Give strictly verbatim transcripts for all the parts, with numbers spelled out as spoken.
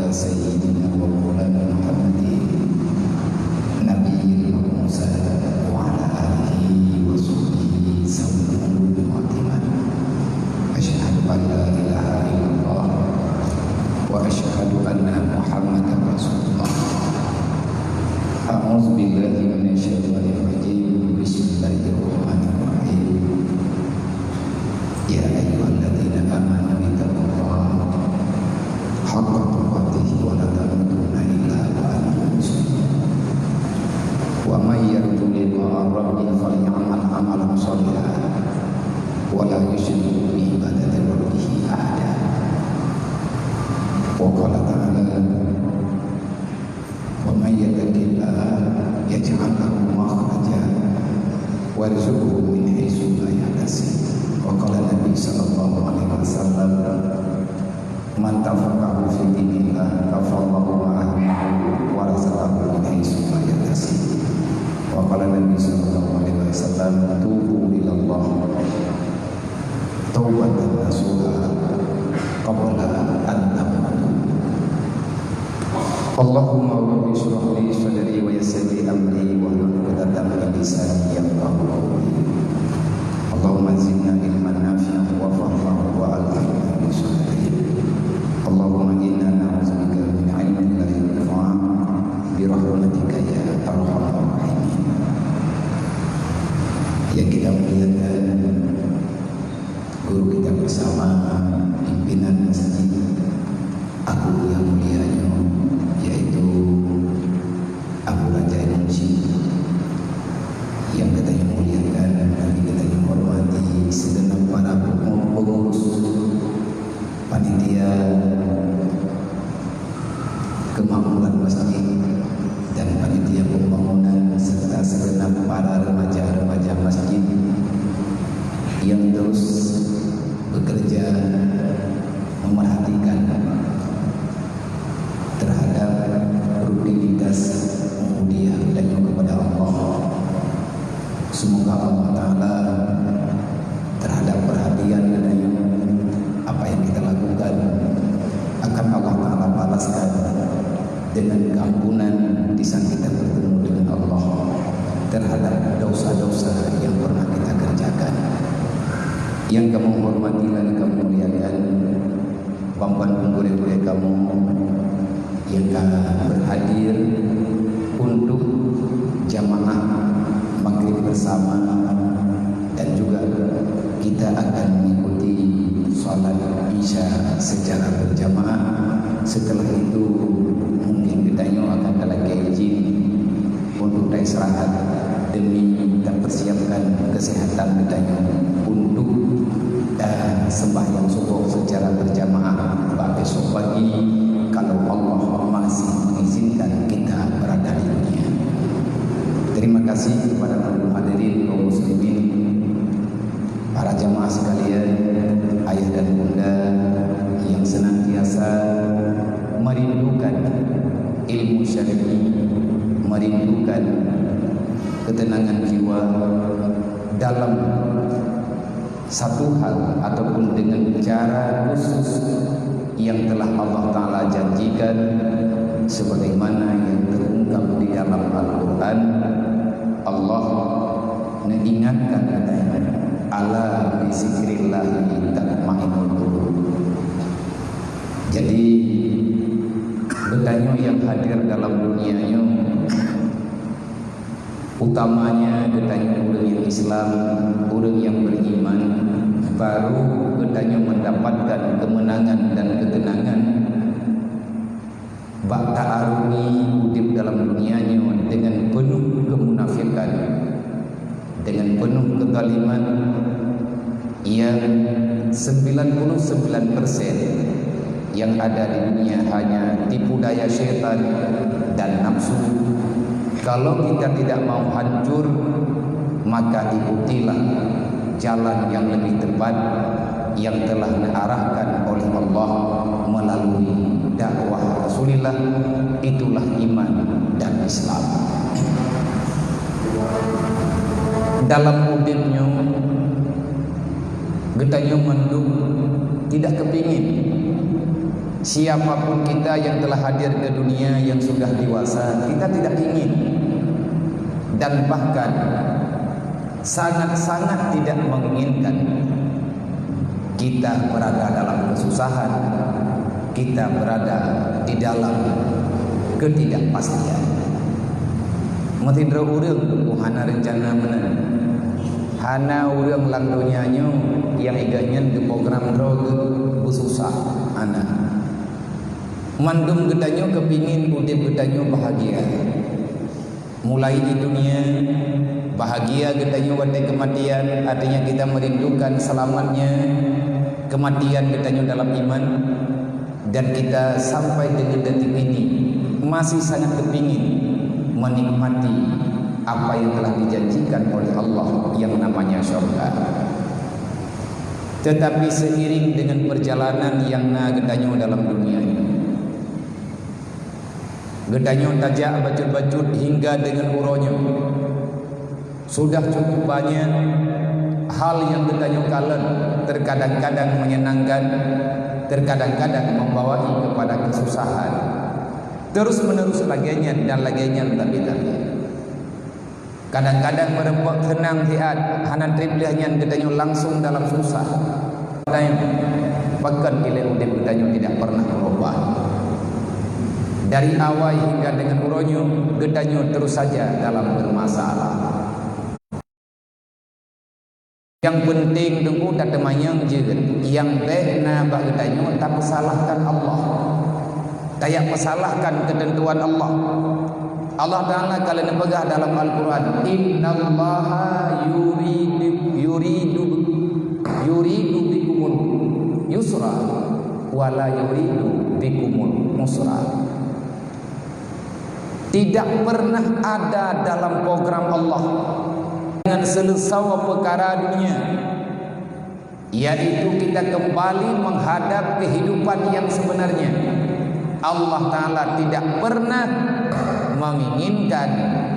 سيدنا ومولانا محمد نبي المبعوث وعلى آله وصحبه ذوي العلوم والتمام. أشهد أن لا إله إلا الله وأشهد أن محمدا رسول الله. أعوذ بالله من الشيطان الرجيم. بسم الله الرحمن الرحيم. يا أيها الذين آمنوا اتقوا الله حق تقاته ولا تموتن إلا وأنتم مسلمون. ومن يرجو لقاء ربه فليعمل عملا صالحا ولا يشرك بعبادة ربه أحدا. وقال تعالى: ومن يتق الله يجعل له مخرجا ويرزقه من حيث لا يحتسب. وقال النبي صلى الله عليه وسلم: من تفقه في دين الله كفى الله ما همه ورزقه من حيث لا يحتسب. وقال النبي صلى الله عليه وسلم: توبوا إلى الله توبة نصوحا قبل أن تموتوا. اللهم رب اشرح لي صدري ويسر لي أمري واحلل عقدة من لساني يفقهوا قولي. اللهم زدنا علما نافعا وفهما وألهمنا بالصالحين. اللهم إنا نعوذ بك من علم لا ينفع برحمتك يا أرحم الراحمين. Yang kita muliakan, guru kita bersama, pimpinan masjid, Abu yang mulia nyoe, yaitu Abu Raja Imam Syik, yang geutanyoe muliakan dan geutanyoe hormati, segenap para pengurus, panitia kemakmuran masjid dan panitia pembangunan, serta segenap para remaja-remaja masjid yang terus bekerja memerhatikan terhadap rutinitas mulia geutanyoe kepada Allah. Semoga Allah Ta'ala terhadap perhatian geutanyoe, apa yang kita lakukan akan Allah Ta'ala balaskan dengan keampunan di saat kita bertemu dengan Allah terhadap dosa-dosa yang pernah kita kerjakan. Yang kamoe hormati dan kamoe muliakan, ban-ban gurée-gurée kamoe nyang ka berhadir untuk jamaah maghrib bersama, dan juga kita akan mengikuti salat Isya secara berjamaah. Setelah itu, mungkin geutanyoe akan talakée izin untuk taistirahat demi tapersiapkan kesehatan geutanyoe untuk, eh, sembahyang suboh secara berjamaah bak besok pagi, kalau Allah masih mengizinkan kita berada di dunia. Terima kasih kepada para hadirin kaum muslimin, para jamaah sekalian, ayah dan bunda yang senantiasa merindukan ilmu syar'i, merindukan ketenangan jiwa dalam satu hal ataupun dengan cara khusus yang telah Allah Ta'ala janjikan, sebagaimana yang terungkap di dalam Al-Quran, Allah mengingatkan katanya, "Ala bizikrillahi tatmainnul qulub." Jadi, geutanyoe yang hadir dalam dunia nyoe, utamanya geutanyoe ureuëng nyang Islam, ureuëng nyang beriman, baru geutanyoe mendapatkan kemenangan dan ketenangan bak taaruni udeb dalam dunia nyoe dengan penuh kemunafikan, dengan penuh kezaliman, yang sembilan puluh sembilan persen yang ada di dunia hanya tipu daya syaitan dan nafsu. Kalau kita tidak mau hancur, maka ikutilah jalan yang lebih tepat yang telah diarahkan oleh Allah melalui dakwah Rasulullah, itulah iman dan Islam. Dalam udeb nyoe, geutanyoe mandum tidak kepingin Siapapun kita yang telah hadir ke dunia yang sudah dewasa, kita tidak ingin dan bahkan sangat-sangat tidak menginginkan kita berada dalam kesusahan, kita berada di dalam ketidakpastian. Meusidroe ureuëng hana reuncana meunan. Hana ureuëng lam donya nyoe nyang igeuh nyan geuprogram droe geuh beususah, hana. Mandum geutanyoe keupingin udeb geutanyoe bahagia. Mulai di dunia, bahagia geutanyoe watée keumatian, artinya kita merindukan selamatnya kematian geutanyoe dalam iman. Dan kita sampai deungon detik ini masih sangat kepingin menikmati apa yang telah dijanjikan oleh Allah yang namanya syurga. Tetapi seiring dengan perjalanan yang na geutanyoe dalam dunia ini, geutanyoe tajak bacut-bacut hingga dengan uroe nyoe. Sudah cukup banyak hal yang geutanyoe kalon, terkadang-kadang menyenangkan, terkadang-kadang membawai kepada kesusahan. Terus-menerus lagée nyan dan lagée nyan tapi-tapi. Kadang-kadang meureumpok seunang siat, hana treb lheueh nyan geutanyoe langsung dalam susah. Pakon ilée udeb geutanyoe tidak pernah berubah. Dari awai hingga dengan uroe nyoe, geutanyoe terus saja dalam bermasalah. Nyang peunteng teungku tateumanyong jeuet, nyang bék na bak geutanyoe tapeusalahkan Allah. Tajak peusalahkan keuteuntuan Allah. Allah Ta'ala ka lheueh neupeugah dalam Al-Quran, "Innallaha yuridu, yuridu, yuridu bikumul yusra, wa la yuridu bikumul usra." Tidak pernah ada dalam program Allah dengan seuleusoe peukara dunia, yaitu kita kembali menghadap kehidupan yang sebenarnya. Allah Ta'ala tidak pernah menginginkan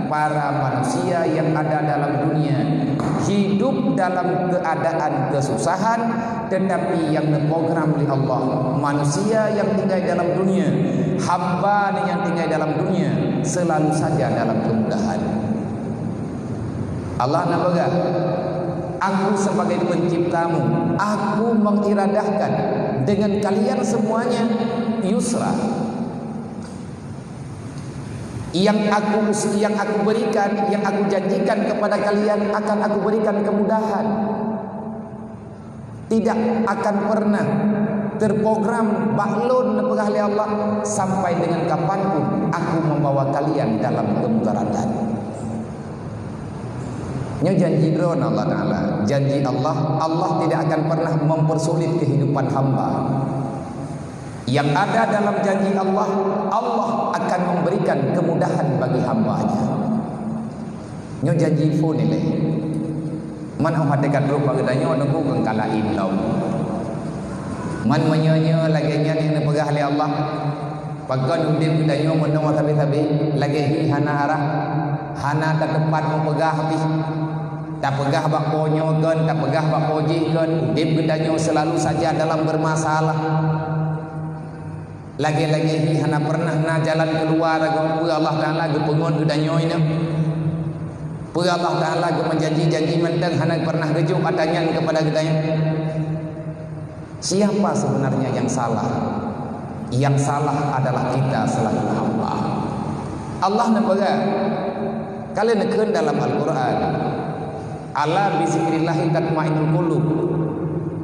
para manusia yang ada dalam dunia hidup dalam keadaan kesusahan, tetapi yang diprogram oleh Allah, manusia yang tinggal dalam dunia, hamba yang tinggal dalam dunia, selalu saja dalam kemudahan. Allah na peugah, "Aku sebagai penciptamu, aku mengiradahkan dengan kalian semuanya yusra." Yang aku us-, yang aku berikan, yang aku janjikan kepada kalian akan aku berikan kemudahan. Tidak akan pernah terprogram bak lôn neupeugah lé Allah, sampai dengan kapanpun aku membawa kalian dalam kemudaratan. Nyoe janji droe Allah Ta'ala. Janji Allah, Allah tidak akan pernah mempersulit kehidupan hamba. Yang ada dalam janji Allah, Allah akan memberikan kemudahan bagi hamba-Nya. Nyoe janji phon ilée. Man 'oh watée ka trok bak geutanyoe, teungku, kon ka laén lom. Man meunyoe-nyoe lagée nyan nyang neupeugah lé Allah, pakon udeb geutanyoe meunoe sabe-sabe, lagée hi hana arah, hana tateupat meupeugah pih. Tapeugah bak po nyoe kon, tapeugah bak po jih kon, udeb geutanyoe selalu saja dalam bermasalah. Lagée-lagée hi hana pernah na jalan keuluwa, ragoe peue Allah Ta'ala geupeungon geutanyoe nyoe. Peue Allah Ta'ala geumeujanji-janji mantong hana pernah geujok ata nyan keupada geutanyoe. Siapa sebenarnya yang salah? Yang salah adalah kita selaku hamba. Allah neupeugah, ka lheueh neukheun dalam Al-Quran, "Ala bizikrillahi tatmainnul qulub."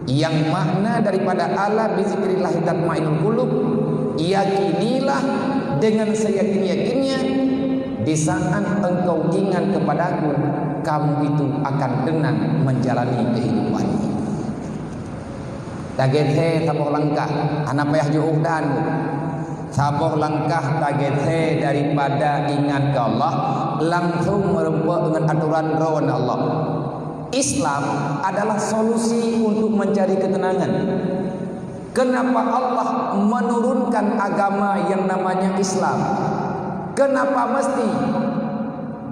Yang makna daripada "Ala bizikrillahi tatmainnul qulub", yakinilah dengan seyakin-yakinnya, di saat engkau ingat kepada-Ku, kamu itu akan tenang menjalani kehidupan. Tagét he saboh langkah, hana payah jiôh dan. Saboh langkah tagét he daripada ingat keu Allah, langsung meureumpok ngon atoran droe Allah. Islam adalah solusi untuk mencari ketenangan. Kenapa Allah menurunkan agama yang namanya Islam? Kenapa mesti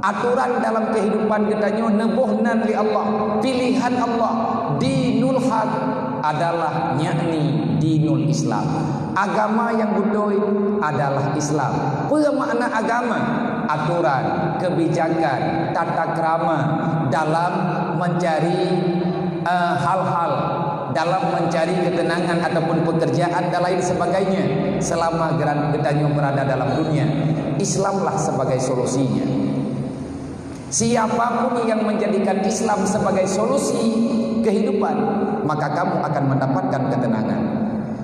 atoran dalam kehidupan geutanyoe neuboh nan lé Allah, pilihan Allah, dinul haq, adalah, yakni dinul Islam. Agama nyang beutôi adalah Islam. Peue makna agama? Aturan, kebijakan, tata krama dalam mencari, eh, hal-hal, dalam mencari ketenangan ataupun pekerjaan dan lain sebagainya selama geura-, geutanyoe berada dalam dunia. Islamlah sebagai solusinya. Siapa pun yang menjadikan Islam sebagai solusi kehidupan, maka kamu akan mendapatkan ketenangan.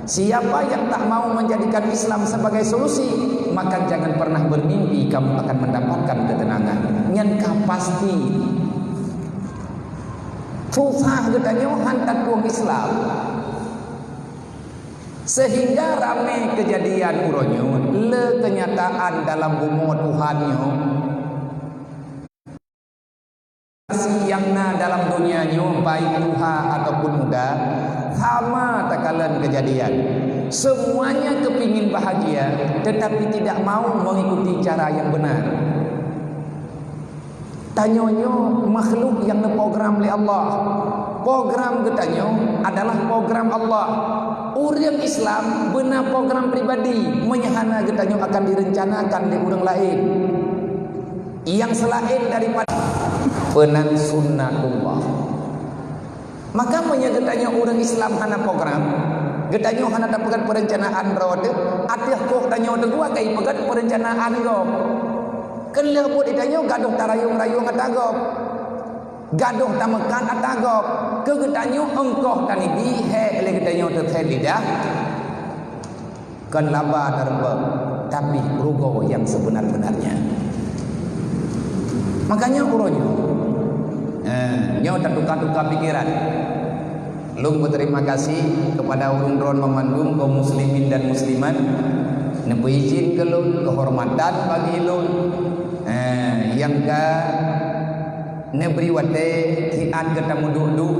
Siapa yang tak mau menjadikan Islam sebagai solusi, maka jangan pernah bermimpi kamu akan mendapatkan ketenangan. Nyan ka pasti. Susah geutanyoe han tatueng Islam. Sehingga ramé kejadian uroe nyoe, le kenyataan dalam bumoe Tuhan nyoe. Nyang na dalam donya nyoe, baik tuha ataupun muda, sama takalon kejadian. Semuanya kepingin bahagia, tetapi tidak mau mengikuti cara yang benar. Tanyoe nyoe makhluk nyang neuprogram lé Allah. Program geutanyoe adalah program Allah. Ureuëng Islam beuna program pribadi, meunyo hana geutanyoe akan direncanakan lé ureuëng laén nyang seulaén daripada peunan sunnatullah. Maka meunyo geutanyoe ureuëng Islam hana program, geutanyoe hana tapeugét peurencanaan droe teuh, ateueh kôk tanyoe teuh geuh ka ipeugét peurencanaan gob. Keu lheueh buet geutanyoe gadôh tarayong-rayong ata gob. Gadôh tameukat ata gob. Keu geutanyoe eungkoh tanibi hék lé geutanyoe teuthét lidah. Kon laba tareubek, tapi rugoe nyang sebenar-benarnya. Makanya uroe nyoe, eh, nyoe tatuka-tuka pikiran. Lôn beuterima kasih kepada ureuëng droen meumandum kaum muslimin dan muslimat, neupeuizin keu lôn, keuhormatan bagi lôn, eh, nyang ka neubri watée siat geutameuduek-duek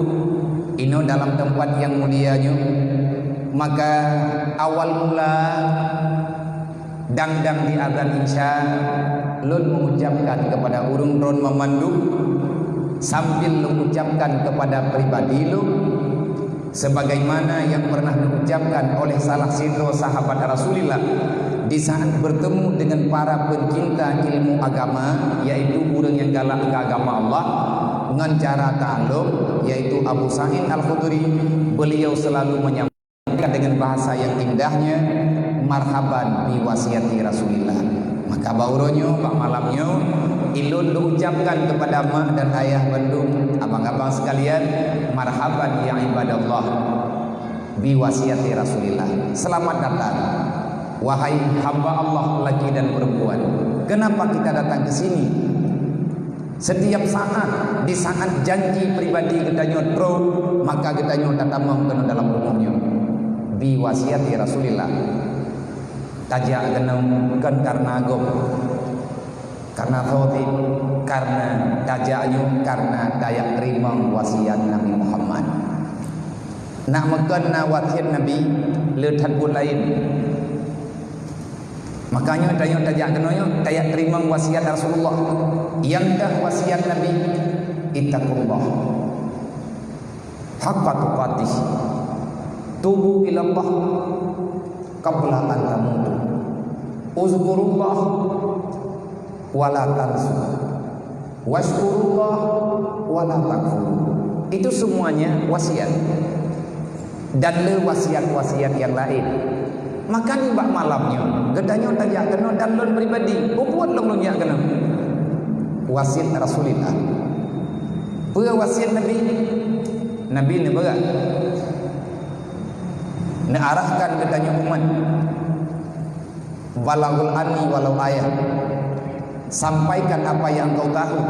inoe dalam teumpat nyang mulia nyoe. Maka awal mula dang-dang di azan Isya, lôn mengucapkan kepada ureuëng droen meumandum, sambil lôn ucapkan kepada pribadi lôn, sebagaimana yang pernah diucapkan oleh salah sidroe sahabat Rasulullah di saat bertemu dengan para pencinta ilmu agama, yaitu ureuëng nyang galak keu agama Allah, ngon cara ta'alum, yaitu Abu Sa'id Al-Khudri, beliau selalu menyampaikan dengan bahasa yang indahnya, "Marhaban bi wasiyati Rasulillah." Maka bak uroe nyoe, bak malam nyoe, ilôn lôn ucapkan kepada mak dan ayah bandum, abang-abang sekalian, marhaban ya ibadallah, bi wasiyati Rasulillah. Selamat datang, wahai hamba Allah laki dan perempuan. Kenapa kita datang ke sini? Setiap saat, di saat janji pribadi geutanyoe trok, maka geutanyoe tatamong keunoe dalam rumoh nyoe. Bi wasiyati Rasulillah. Tajak keunoe kon karna gob, karna khotim, karna tajak nyoe, karna tajak teurimong wasiat Nabi Muhammad. Nak meukon na wasiat Nabi, le that buet laén. Makanya tanyoe tajak keunoe nyoe, tajak teurimong wasiat Rasulullah. Nyang ka wasiat Nabi, "Ittaqullah haqqa tuqatih, tubu ilallah qabla an tamutu, uzkurullah wala tansu, wasykurullah wala takfurun." Itu semuanya wasiat. Dan le wasiat-wasiat nyang laén. Maka nibak malam nyoe, geutanyoe tajak keunoe dan lôn pribadi, peue buet lôn lôn jak keunoe? Wasiat Rasulillah. Peue wasiat Nabi? Nabi neupeugah, neuarahkan geutanyoe umat, "Balaghul anni walau ayah." Sampaikan apa yang engkau tahu,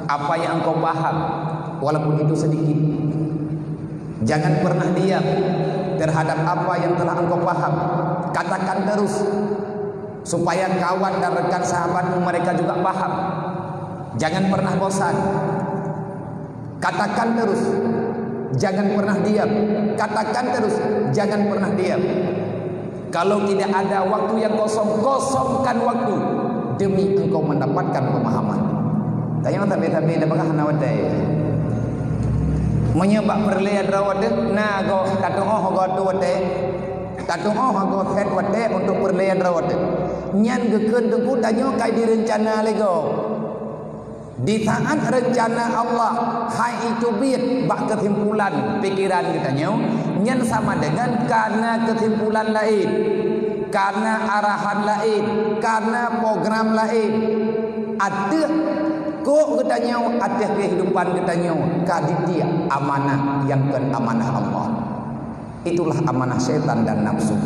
apa yang engkau paham, walaupun itu sedikit. Jangan pernah diam terhadap apa yang telah engkau paham. Katakan terus, supaya kawan dan rekan sahabatmu mereka juga paham. Jangan pernah bosan. Katakan terus, jangan pernah diam. Katakan terus, jangan pernah diam. Kalau tidak ada waktu yang kosong, kosongkan waktu demi engkau mendapatkan pemahaman. Tanyoe sabe-sabe dah peugah hana watée. Meunyoe bak peureulée droe teuh na goe tatuoh goe tu watée, tatuoh goe set watée untuk peureulée droe teuh. Nyan geukheun teungku tanyoe kai direuncana lé goe. Di saat reuncana Allah hai teubiet bak keusimpulan pikeran geutanyoe, nyan sama deungon kana keusimpulan laén, kana arahan laén, kana program laén. Ateueh kok geutanyoe, ateueh keuhidupan geutanyoe ka ditiek amanah nyang kon amanah Allah. Itulah amanah syaitan dan nafsu.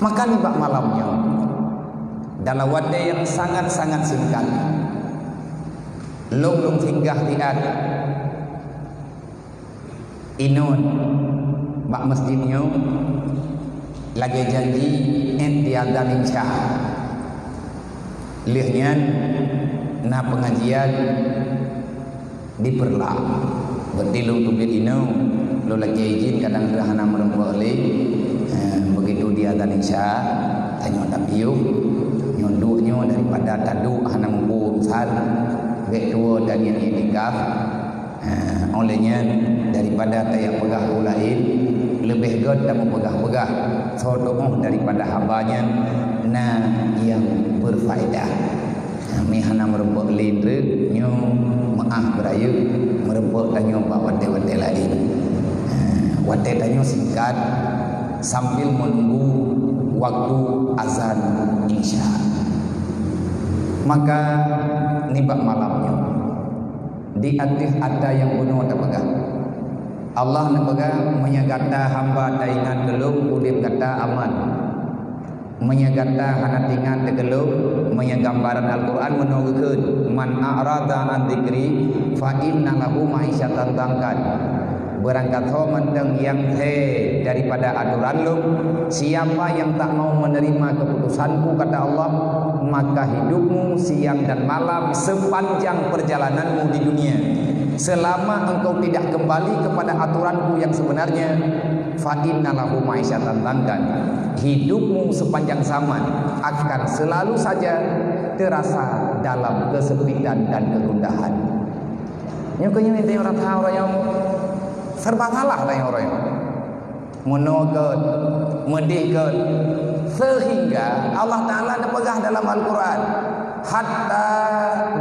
Maka nibak malam nyoe, dalam watée nyang sangat-sangat singkat, lôn lôn singgah siat inong bak masjid nyoe, lagée janji, ék diazan Isya. Lheueh nyan na peungajian di Peureulak. Berarti lôn teubiet inong, lôn lakée izin kadang teuh hana meureumpok lé. Eh, begitu diazan Isya, tanyoe tapiôh. Nyoe duek nyoe daripada taduek hana muphom san, bék tuwoe taniet iktikaf. Eh, óh lheueh nyan daripada tajak peugah u laén, leubeh gét tameupeugah-peugah. Soe teu'oh daripada haba nyan na nyang berfaedah. Meuhana meureumpok lé treuk nyoe meu'ah beurayeuk meureumpok tanyoe bak watée-watée laén. Watée tanyoe singkat sambil menunggu waktu azan Isya. Maka nibak malam nyoe di ateueh ata nyang bunoe tapeugah. Allah neupeugah, meunyoe gata hamba taingat keu lôn, udeb gata aman. Meunyoe gata hana teuingat keu lôn, meunyoe gambaran Al-Qur'an meunoe geukheun, "Man a'rada an dzikri fa inna lahu ma'isyatan dhankan." Beurangkat ho mantong nyang he daripada atoran lôn, siapa yang tak mau menerima keputusanku, kata Allah, maka hidupmu siang dan malam sepanjang perjalananmu di dunia, selama engkau tidak kembali kepada aturanku yang sebenarnya, fa inna lahu ma'isyatan dhankan. Hidupmu sepanjang zaman akan selalu saja terasa dalam kesempitan dan kegundahan. Nyoe keuh nyoe tanyoe rasa ureuëng nyoe serba salah tanyoe ureuëng nyoe. Meunoe gét, meudeh gét. Sehingga Allah Ta'ala neupeugah dalam Al-Qur'an, "Hatta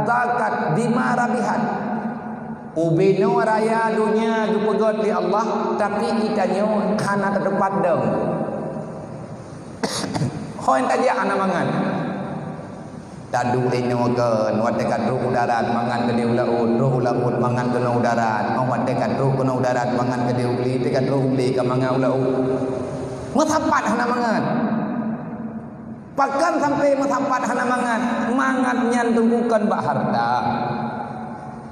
dzakat bima rabihat." Ubenoe raya donya geupeugét lé Allah, tapi geutanyoe hana teupat dong. Hon tajak hana mangat. Taduek inoe kon, watée ka trok u darat, mangat keudeh u laôt, trok u laôt, mangat keunoe u darat. Óh watée ka trok keunoe u darat, mangat keudeh u glé, watée ka trok u glé, ka mangat u laôt. Meusapat hana mangat. Pakon sampai meusapat hana mangat? Mangat nyan teungku kon bak hareuta.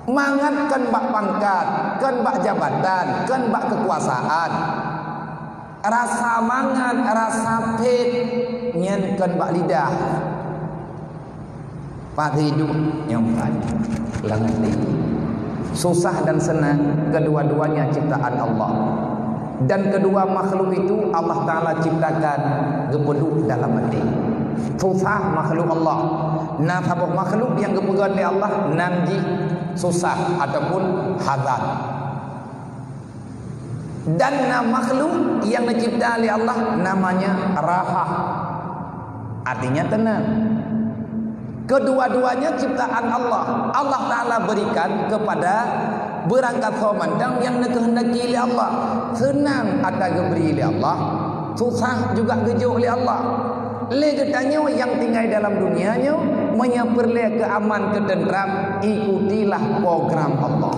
Mangat kon bak pangkat, kon bak jabatan, kon bak keukuasaan. Rasa mangat, rasa phét nyan kon bak lidah. Pat hidup nyang pat lam até. Susah dan senang, kedua-duanya ciptaan Allah. Dan kedua makhluk itu Allah Ta'ala ciptakan geupeuduek dalam até. Susah makhluk Allah. Na saboh makhluk nyang geupeugét lé Allah nan jih susah ataupun hazan. Dan na makhluk nyang neucipta lé Allah namanya rahah. Artinya tenang. Kedua-duanya ciptaan Allah. Allah Ta'ala berikan kepada beurangkat soe mantong nyang neukehendaki lé Allah. Senang ata geubri lé Allah, susah juga geujok lé Allah. Lé geutanyoe nyang tinggai dalam dunia nyoe, meunyoe peureulée keu aman keu teuntram, ikutilah program Allah.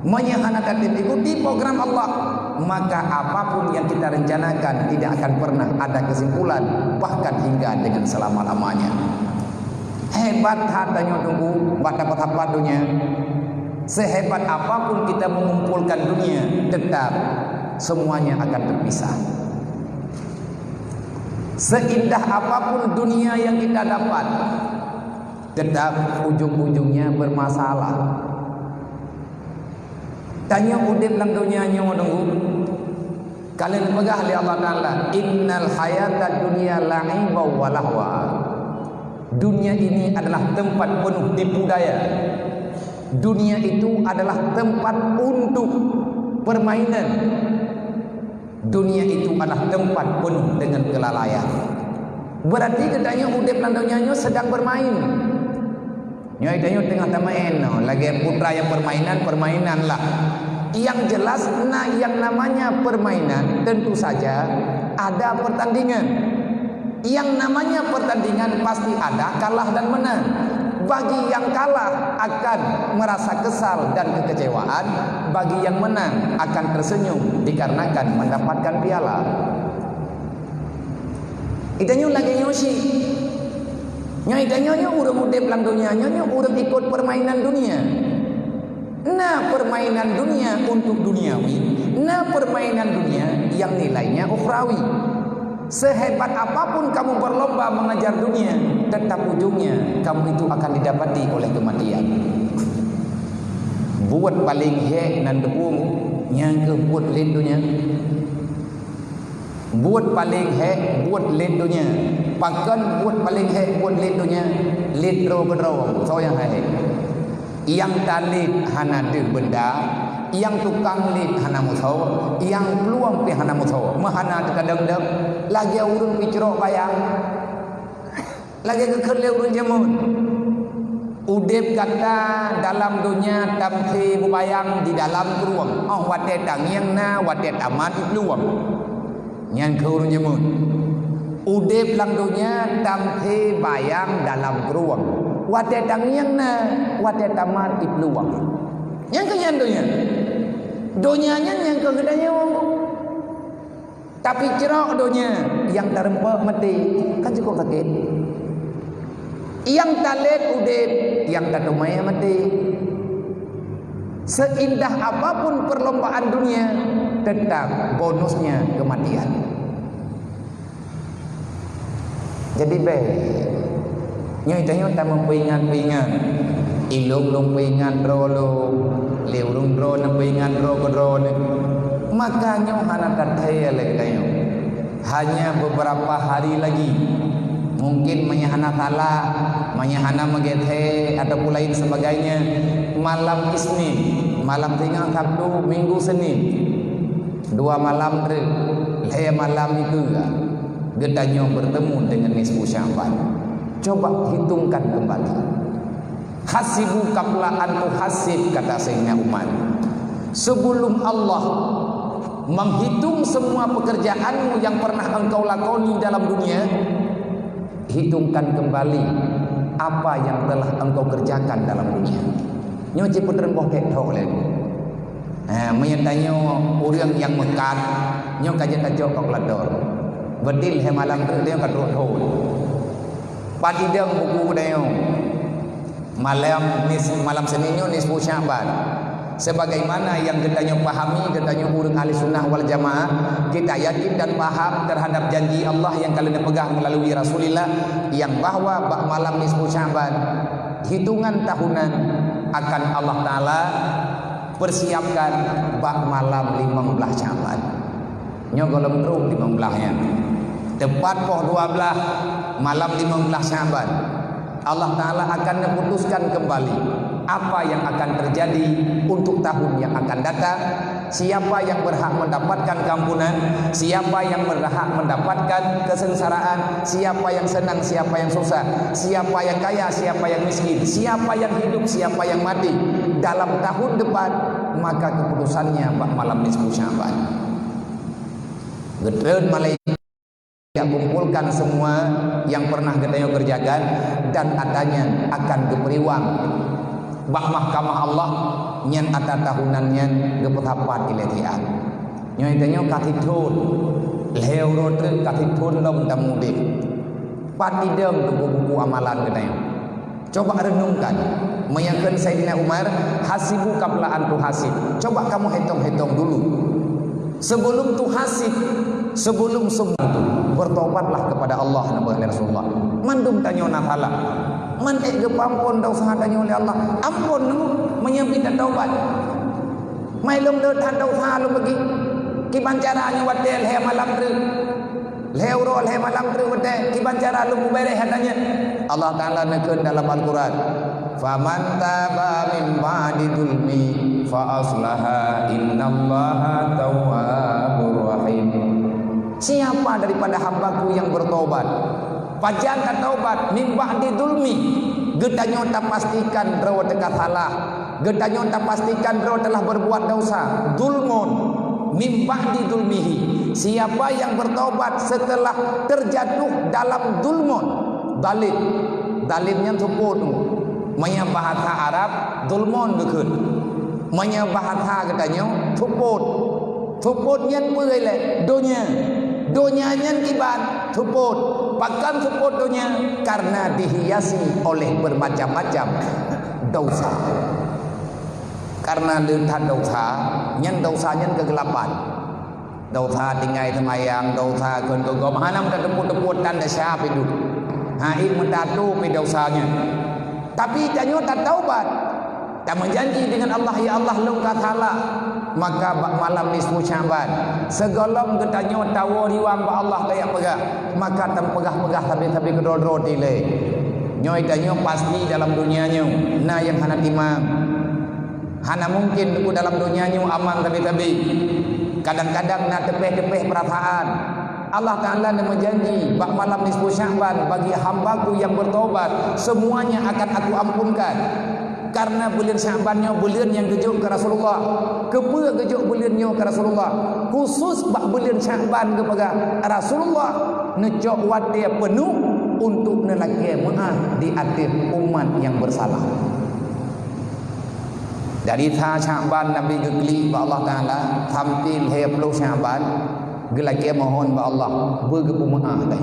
Meunyoe hana tatem ikuti program Allah, maka apapun yang kita rencanakan tidak akan pernah ada kesimpulan, bahkan hingga dengan selama-lamanya. Hebat that tanyoe teungku bak sapat-sapat donya. Sehebat apapun kita mengumpulkan dunia, tetap semuanya akan terpisah. Seindah apapun dunia yang kita dapat, tetap ujung-ujungnya bermasalah. Tanyoe udeb lam donya nyoe teungku. Ka lheueh neupeugah lé Allah Ta'ala, "Innal hayatad dunya la'ibau wa lahwa." Dunia ini adalah tempat penuh tipu daya. Dunia itu adalah tempat untuk permainan. Dunia itu adalah tempat penuh dengan kelalaian. Berarti geutanyoe udeb lam donya nyoe sedang bermain. Nyoe tanyoe teungoh tameu'en, no, lagée putra nyang permainan, permainan lah. Yang jelas, na yang namanya permainan tentu saja ada pertandingan. Yang namanya pertandingan pasti ada kalah dan menang. Bagi yang kalah akan merasa kesal dan kekecewaan, bagi yang menang akan tersenyum dikarenakan mendapatkan piala. Geutanyoe lagée nyoe cit. Nyoe geutanyoe nyoe ureuëng udeb lam donya, nyoe, nyoe ureuëng ikot permainan dunia. Na permainan dunia untuk duniawi, na permainan dunia yang nilainya ukhrawi. Sehebat apapun kamu berlomba mengejar dunia, tetap ujungnya kamu itu akan didapati oleh kematian. Buet paleng hék nan teupeue, nyang keuh buet lét donya. Buet paleng hék, buet lét donya. Pakon buet paleng hék, buet lét donya? Lét droe keudroe, soe nyang hai? Nyang talét hana deuh beunda, nyang tukang lét hana musoe, nyang peuluwang pih hana musoe. Meuhana teuka dong-dong, lagée ureuëng picrok bayang. Lagée geukheun lé ureuëng jameun, udeb gata dalam donya tamsé beubayang di dalam krueng. Óh watée tangieng na, watée tamat iplueng. Nyan kheun ureuëng jameun. Udeb lam donya tamsé bayang dalam krueng. Watée tangieng na, watée tamat iplueng. Nyan keuh nyan donya. Donya nyan nyang keuh geutanyoe. Tapi cirok donya nyang tareumpok maté, kan cukup sakét. Nyang talét udeb, nyang tateumé maté. Seindah apapun perlombaan dunia, tetap bonusnya kematian. Jadi bék. Nyoe tanyoe tameupeuingat-peuingat. Ilôn lôn peuingat droe lôn, lé ureuëng droe neupeuingat droe keudroe neuh. Maka nyoe hana tathée lé geutanyoe. Hanya beberapa hari lagi. Mungkin meunyo hana salah, meunyo hana meugeusé ataupun lain sebagainya, malam Isnin, malam singoh Sabtu, Minggu, Senin. Dua malam treuk, lhée malam itu geutanyoe bertemu dengan nisfu Sya'ban. Coba hitungkan kembali. Hasibu qabla an tuhasib, kata Sayyidina Umar. Sebelum Allah menghitung semua pekerjaanmu yang pernah engkau lakoni dalam dunia, hitungkan kembali apa yang telah engkau kerjakan dalam dunia. Nyoe cit peuteurimboh kek thok lé. Ha, meunyo tanyoe ureuëng nyang meukat, nyoe ka jeuet tacok kalkulator. Beudin lhée malam treuk nyoe ka trok thon. Pat idong buku geutanyoe. Malam nis-, malam Senin nyoe nisfu Sya'ban. Sebagaimana yang geutanyoe pahami, geutanyoe ureuëng ahli sunnah wal jamaah, kita yakin dan paham terhadap janji Allah yang ka lheueh neupeugah melalui Rasulullah, yang bahwa bak malam nisfu Sya'ban, hitungan tahunan akan Allah Ta'ala persiapkan bak malam limong blaih Sya'ban. Nyoe gohlom trok limong blaih nyan. Tepat poh dua blaih malam limong blaih Sya'ban, Allah Ta'ala akan memutuskan kembali apa yang akan terjadi untuk tahun yang akan datang, siapa yang berhak mendapatkan keampunan, siapa yang berhak mendapatkan kesengsaraan, siapa yang senang, siapa yang susah, siapa yang kaya, siapa yang miskin, siapa yang hidup, siapa yang mati dalam tahun depan, maka keputusannya bak malam nisfu Sya'ban. Geutreun malaikat kumpulkan semua yang pernah geutanyoe kerjakan dan ata nyan akan geupeuruwang bak mahkamah Allah, nyan ata tahunan nyan geupeusapat ilée siat. Nyoe tanyoe ka sithon, lhée uroe treuk ka sithon lom tamudeb. Pat idong buku-buku amalan geutanyoe? Coba renungkan, meunyo kheun Saidina Umar, "Hasibu qabla an tuhasib." Coba kamu hitong-hitong dulu. Sebelum tuhasib, sebelum semua itu, bertobatlah kepada Allah, nabah oleh Rasulullah. Mandum tanyoe na salah. Man ék geupeuampon desya tanyoe lé Allah. Ampon nunggu meunyo pih tatobat. Mai lom le that desya lom bagi. Kiban cara nyoe watée lhée malam treuk. Lhée uroe lhée malam treuk watée, kiban cara lôn mubareh hana nyan. Allah Ta'ala neukheun dalam Al-Quran, Faman taba min ba'di zulmi fa aslaha innallaha tawwabur rahim. Siapa daripada hamba-Ku yang bertobat? Pajan tataubat? Min ba'di zulmi, geutanyoe tapastikan droe teuka salah, geutanyoe tapastikan droe telah berbuat dosa, zulmun, min ba'di zulmihi. Siapa yang bertobat setelah terjatuh dalam zulmun, zalim, zalim nyan seupôt. Meunyoe bahasa Arab, zulmun geukheun. Meunyoe bahasa geutanyoe, seupôt. Seupôt nyan peue lé? Donya. Donya nyan kiban, seupôt. Pakon seupôt donya? Karena dihiasi oleh bermacam-macam dosa. Karena le that dosa, nyan dosa nyan keugelapan. Dosa tinggai seumayang, dosa kheun keu gob, hana meutateupeue-teupeue tan desya pih duek. Hai meutatu pih dosa nyan. Tapi tanyoe tataubat. Tameujanji dengan Allah, "Ya Allah, lôn ka salah." Maka bak malam nisfu Sya'ban, sigohlom geutanyoe tawoe riwang bak Allah tajak peugah, maka tapeugah-peugah sabe-sabe keudroe-droe dilée. Nyoe tanyoe pasti dalam donya nyoe na nyang hana timang. Hana mungken teungku dalam donya nyoe aman sabe-sabe. Kadang-kadang na teupeh-teupeh peurasaan. Allah Ta'ala neumeujanji, bak malam nisfu Sya'ban, bagi hamba-Ku yang bertobat, semuanya akan Aku ampunkan. Karena buleuen Sya'ban nyoe buleuen nyang geujok keu Rasulullah. Keupeue geujok buleuen nyoe keu Rasulullah? Khusus bak buleuen Sya'ban geupeugah, Rasulullah neucok watée peunoh untuk neulakée meu'ah di ateueh umat nyang beusalah. Dari sa Sya'ban Nabi geuklik bak Allah Ta'ala sampai lhée ploh Sya'ban geulakée mohon bak Allah beugeupeu meu'ah lé.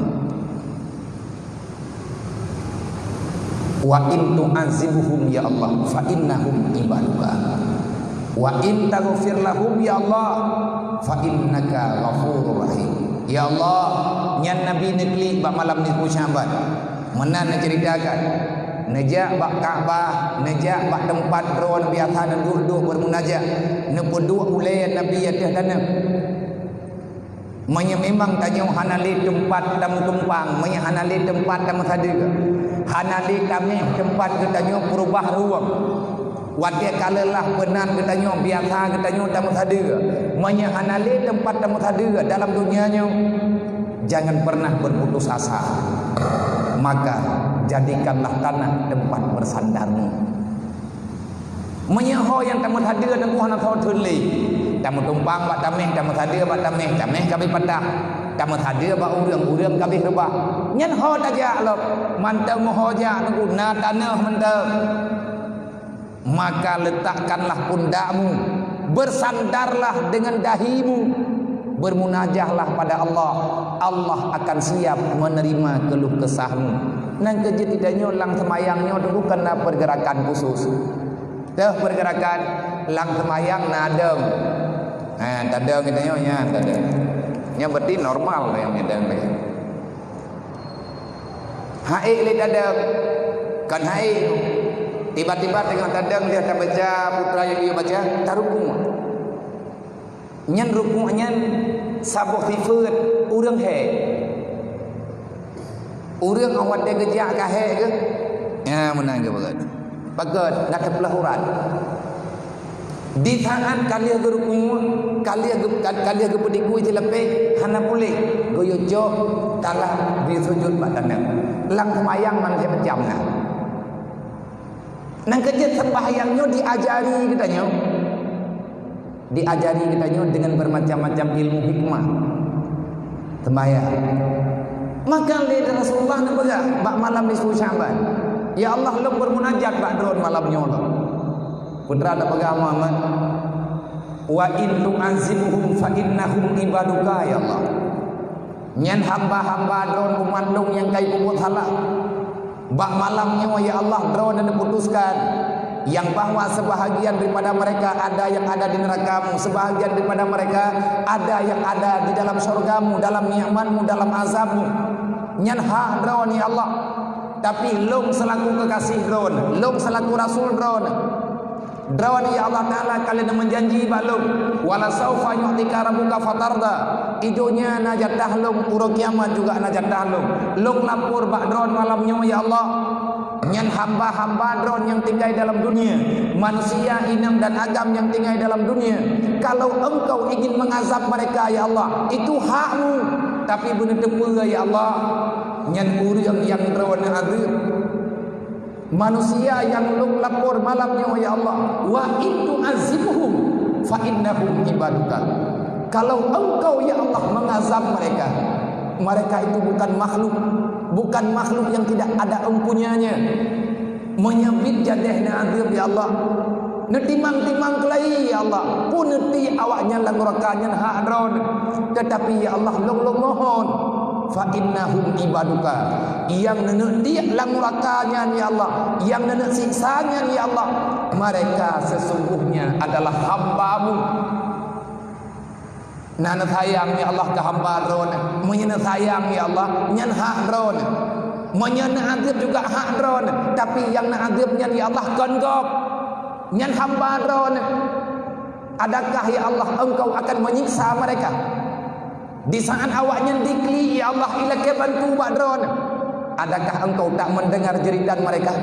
"Wa in tu'adzibuhum ya Allah fa innahum ibaduka. Wa in taghfir lahum ya Allah fa innaka ghafurur rahim." Ya Allah, nyan Nabi neuklik bak malam nisfu Sya'ban. Meunan neuceuritakan, neujak bak Ka'bah, neujak bak teumpat droe biasa neuduek-duek beumunajat, neupeuduek ulée Nabi ateueh tanoh. Meunyoe memang tanyoe hana lé teumpat tameutumpang, meunyoe hana lé teumpat tameusadeue, hana lé taméh teumpat geutanyoe peurubah rueng, watée ka leulah peunan geutanyoe, biasa geutanyoe tameusadeue, meunyoe hana lé teumpat tameusadeue dalam donya nyoe, jangan pernah berputus asa. Maka jadikanlah tanah tempat bersandarmu. Meunyoe ho nyang tameusadeue teungku hana soe theun lé, tameutumpang bak taméh, tameusadeue bak taméh, taméh ka abéh patah, tameusadeue bak ureuëng, ureuëng ka abéh reubah. Nyan ho tajak lom, mantong meuho jak teungku na tanoh mantong. Maka letakkanlah pundakmu, bersandarlah dengan dahimu, bermunajahlah pada Allah. Allah akan siap menerima keluh kesahmu. Nyan keuh jeuet tanyoe lam seumayang nyoe teungku na pergerakan khusus. Teuh pergerakan lam seumayang na adong. Ha, tadong geutanyoe nyan tadong. Nyan berarti normal nyang adong lagée. Hai lé tadong. Kan hai. Tiba-tiba teungoh tadong dia tabaca putra nyang dia baca, tarukuk. Nyan rukuk nyan saboh sifeuet ureuëng hék. Ureuëng awai watée geujak ka hék geuh? Ya, meunan geuh bagat. Bagat, na teupeulaih urat. Di saat ka lheueh geurukuk, ka lheueh geu-, ka, ka lheueh geupeudikui sileupéh, hana puléh. Geuyue cok, talah geusujut bak tanoh. Lam seumayang man lhée macam na. Nyan keuh jeuet seumbahyang nyoe diajari geutanyoe. Diajari geutanyoe dengan bermacam-macam ilmu hikmah. Seumbahyang. Maka lé Rasulullah neupeugah bak malam nisfu Sya'ban, "Ya Allah, lôn bermunajat bak Droen malam nyoe lom." Peue teuma neupeugah Muhammad, "Wa in tu'adzibuhum fa innahum ibaduka, ya Allah." Nyan hamba-hamba Droen umat lôn nyang ka ipeubuet salah. Bak malam nyoe, ya Allah, Droeneuh neuputuskan nyang bahwa sebahagian daripada mereka ada yang ada di neraka-Mu, sebahagian daripada mereka ada yang ada di dalam syurga-Mu, dalam nikmat-Mu, dalam azab-Mu. Nyan hak Droeneuh, ya Allah. Tapi lôn selaku kekasih Droeneuh, lôn selaku rasul Droeneuh, Droeneuh, ya Allah Taala, ka lheueh neumeujanji bak lôn, "Wala saufa yu'tika rabbuka fatarda." Di donya na jatah lôn, uroe kiamat juga na jatah lôn. Lôn lapor bak droeneuh malam nyoe, ya Allah. Nyan hamba-hamba droeneuh nyang tinggai dalam dunia, manusia inong dan agam nyang tinggai dalam dunia. Kalau Engkau ingin mengazab mereka, ya Allah, itu hakmu. Tapi beuneuteupeue, ya Allah, nyan ureuëng nyang droeneuh azeub. Manusia nyang lôn lapor malam nyoe, ya Allah, "Wa in tu'adzibhum fa innahum ibaduka." Kalau Engkau, ya Allah, mengazab mereka, mereka itu bukan makhluk, bukan makhluk yang tidak ada empunyanya. Meunyoe biet jadeh neuazeub, ya Allah, neutimang-timang keulayi, ya Allah, peue neuti awaknyan lam nuraka nyan hak droeneuh. Tetapi, ya Allah, lôn, lôn mohon, "Fa innahum ibaduka." Nyang neuneuk tiek lam nuraka nyan, ya Allah, nyang neuneuk siksa nyan, ya Allah, mereka sesungguhnya adalah hamba-Mu. Na neusayang, ya Allah, keu hamba droeneuh. Meunyoe neusayang, ya Allah, nyan hak droeneuh. Meunyoe neuazeub juga hak droeneuh. Tapi nyang neuazeub nyan, ya Allah, kon gob. Nyan hamba droeneuh. Adakah, ya Allah, Engkau akan menyiksa mereka? Di saat awaknyan diklik, ya Allah, ilakée bantu bak droeneuh, adakah Engkau tak mendengar jeritan mereka?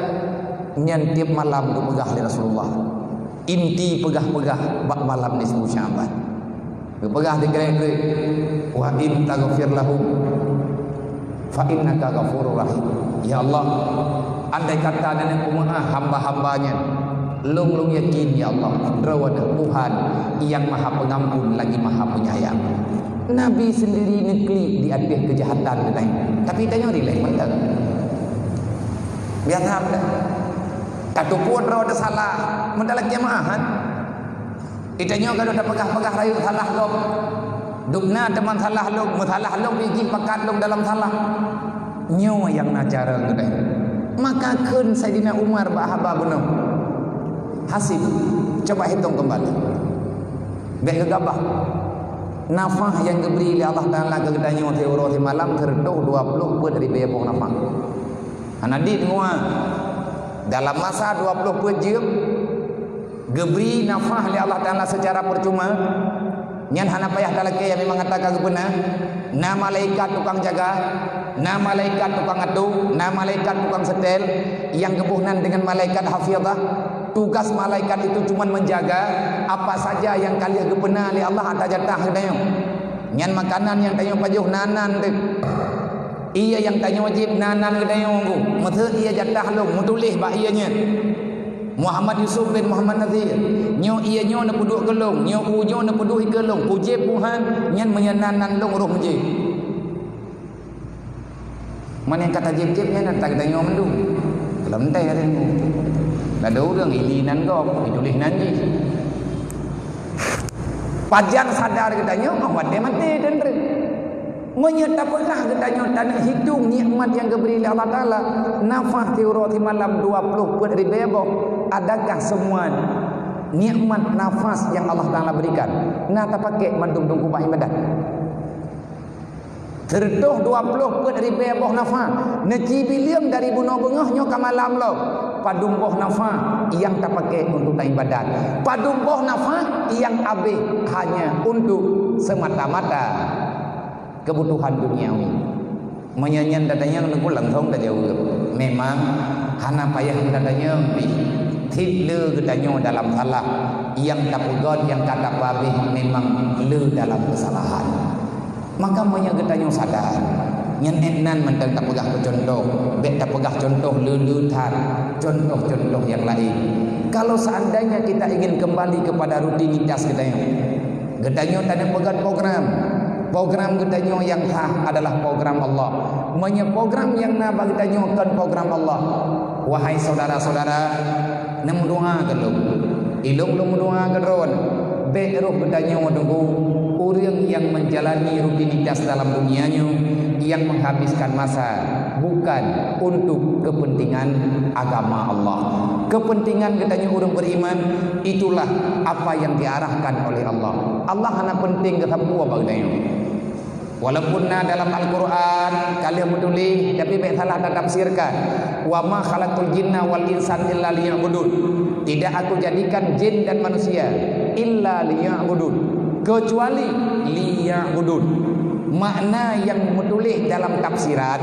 Nyan tiep malam geupeugah lé Rasulullah. Inti peugah-peugah bak malam nisfu Sya'ban. Geupeugah di keureuh-keureuh, "Wa in taghfir lahum fa innaka ghafurur rahim." Ya Allah, andai kata Nenek peumaáh hamba-hamba nyan, lôn, lôn yakin, ya Allah, Droeneuh Tuhan nyang Maha Pengampun lagi Maha Penyayang. Nabi sendiri neuklik di ateueh keujahatan geutanyoe, tapi tanyoe rilek mantong. Biasa dah. Tatupue droe teusalah, meutalakée meu'ah, kan? Geutanyoe ka lheueh tapeugah-peugah rayeuk salah gob. Dubna teuma salah lôn, meusalah lôn, jih pakat lôn dalam salah. Nyoe nyang na cara geutanyoe. Maka kheun Saidina Umar bak haba bunoe, "Hasib, coba hitong keumbali. Bék geugabah. Nafah nyang geubri lé Allah Taala keu geutanyoe siuroe simalam sireutôh dua ploh peuet ribée boh nafah." Hana dit ngon dalam masa dua ploh peuet jeuem geubri nafah lé Allah Taala seucara peucuma. Nyan hana payah talakée, ya, memang ata ka geupeuna. Na malaikat tukang jaga, na malaikat tukang atoe, na malaikat tukang seutée, nyang geuboh nan deungon malaikat hafizah. Tugas malaikat itu cuman menjaga apa saja nyang ka lheueh geupeuna lé Allah ata jatah geutanyoe. Nyan makanan nyang tanyoe pajoh na nan teuh. Ié nyang tanyoe jieb na nan geutanyoe, meuseu ié jatah lôn meutuléh bak ié nyan, Muhammad Yusuf bin Muhammad Nazir. Nyoe ié nyoe neupeuduek keu lôn, nyoe u nyoe neupeuduek keu lôn, kujieb Tuhan, nyan meunyoe na nan lôn roh meujieb. Meunan ka tajieb-jieb nyan, na geutanyoe mandum. Lom teuh, ladôm ureuëng ili nan gob, ituléh nan jih. Pajan sadar geutanyoe, oh, watée maté teuntrek. Meunyoe tapeugah geutanyoe taneuk hitong nikmat nyang geubri lé Allah Taala, nafah siuroe simalam dua ploh peuet ribée boh, adakah semua nikmat nafas nyang Allah Taala berikan na tapakék mandum dong kubah ibadat? Sireutôh dua ploh peuet ribée boh nafah, neucibileueng dari bunoe beungoh nyoe ka malam lom. Padum boh nafah nyang tapakék untuk taibadat? Padum boh nafah nyang abéh hanya untuk semata-mata kebutuhan duniawi? Meunyoe nyan tatanyong, neuku langsong tajaweueb. Memang hana payah tatanyong pih. Cit le geutanyoe dalam salah, nyang tapeugét nyang ka tapeuabéh memang le dalam keusalahan. Maka meunyoe geutanyoe sadar, nyan ék nan mantong tapeugah keu cuntoh, bék tapeugah cuntoh le-le that, cuntoh-cuntoh nyang laén. Kalau seandainya kita ingin kembali kepada rutinitas geutanyoe, geutanyoe taneuk peugét program. Program geutanyoe nyang sah adalah program Allah. Meunyoe program nyang na bak geutanyoe kon program Allah, wahai syedara-syedara, neumeudoa keu lôn. Ilôn lôn meudoa keu droeneuh. Bék roh geutanyoe deungoe ureuëng nyang menjalani rutinitas dalam dunia nyoe nyang menghabiskan masa bukan untuk kepentingan agama Allah. Kepentingan geutanyoe ureuëng beriman, itulah apa yang diarahkan oleh Allah. Allah hana penting geusapeue bak geutanyoe. Walaupun na dalam Al-Quran ka lheueh meutuléh, tapi bék salah tatafsirkan. "Wa ma khalaqtul jinna wal insa illa liya'budun." Tidak Aku jadikan jin dan manusia illa liya'budun, kecuali liya'budun. Makna yang menulis dalam tafsiran,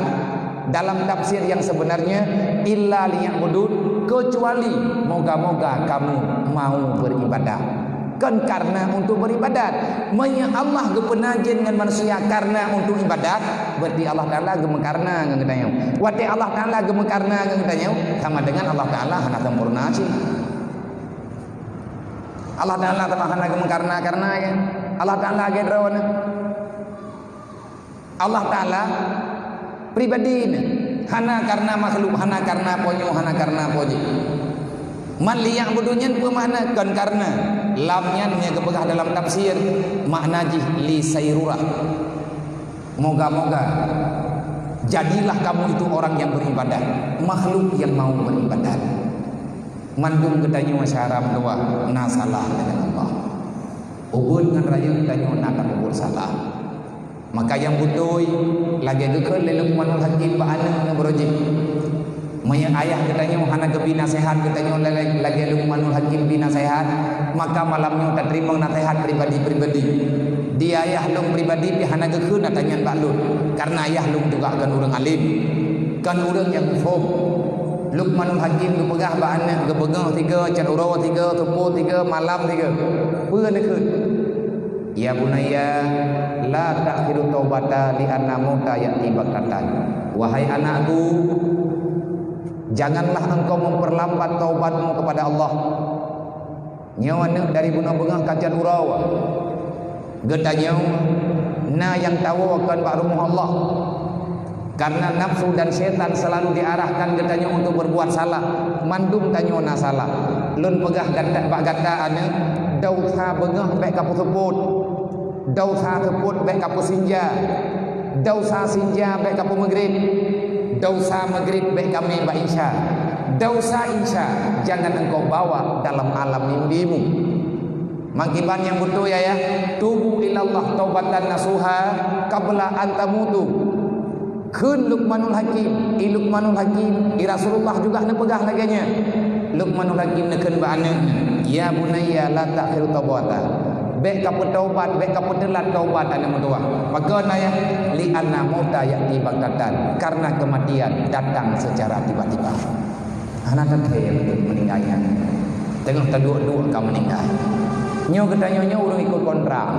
dalam tafsir yang sebenarnya, illa liya'budun, kecuali moga-moga kamu mau beribadah. Kon karena untuk beribadat. Meunyoe Allah geupeuna jin ngon manusia karena untuk ibadat, berarti Allah Taala geumeukarena ngon geutanyoe. Watée Allah Taala geumeukarena ngon geutanyoe, sama dengan Allah Taala hana sempurna cit. Allah Taala teuma hana geumeukarena-karena, ya. Allah Taala lagée droeneuh. Allah Taala pribadi nyan, hana karena makhluk, hana karena po nyoe, hana karena po jih. Man liya'budun nyan peue makna? Kon karena. Lam nyan nyang geupeugah dalam tafsir, makna jih li sayrurah. Moga-moga jadilah kamu itu orang yang beribadah, makhluk yang mau beribadat. Mandum geutanyoe syara meutuwah na salah dengan Allah. Ubit ngon rayeuk tanyoe na tapeubuet salah. Maka nyang beutôi, lagée geukheun lé Luqmanul Hakim bak aneuëk ngon beurojih. Meunyoe ayah geutanyoe hana geubi naseuhat geutanyoe lagée, lagée Luqmanul Hakim bi naseuhat, maka malam nyoe tateurimong naseuhat pribadi-pribadi. Di ayah lôn pribadi pih hana geukheun ata nyan bak lôn, kareuna ayah lôn juga kon ureuëng além, kon ureuëng nyang muphom. Luqmanul Hakim geupeugah bak aneuëk, geubeungoh tiga, cot uroe tiga, teupô tiga, malam tiga. Peue neukheun? "Ya bunayya, la ta'khiru taubata li anna mauta ya'ti baghtatan." Wahai anakku, janganlah engkau memperlambat taubatmu kepada Allah. Nyoe aneuëk dari bunoe beungoh ka cot uroe. Geutanyoe na nyang tawoe kon bak rumoh Allah. Karena nafsu dan syaitan selalu diarahkan geutanyoe untuk berbuat salah. Mandum tanyoe na salah. Lôn peugah gata, bak gata aneuëk, desya beungoh bék kapeuseupôt. Desya seupôt bék kapeusinja. Desya sinja bék kapeumeugrét. Desya meugrét bék kamé bak insya. Desya insya jangan engkau bawa dalam alam mimpimu. Mangkiban nyang beutôi ayah, "Tubu ilallah taubatan nasuha qabla an tamutu." Kheun Luqmanul Hakim, i Luqmanul Hakim, i Rasulullah juga neupeugah lagée nyan. Luqmanul Hakim neukheun bak aneuëk nyan, "Ya bunayya la ta'khiru taubata." Bék kapeutaubat, bék kapeuteulat taubat aneuëk meutuwah. Pakon ayah? "Li anna mauta ya'ti baghtatan." Karena kematian datang secara tiba-tiba. Hana teuntée meuninggai nyan. Teungoh taduek-duek ka meuninggai. Nyoe geutanyoe nyoe ureuëng ikot kontrak.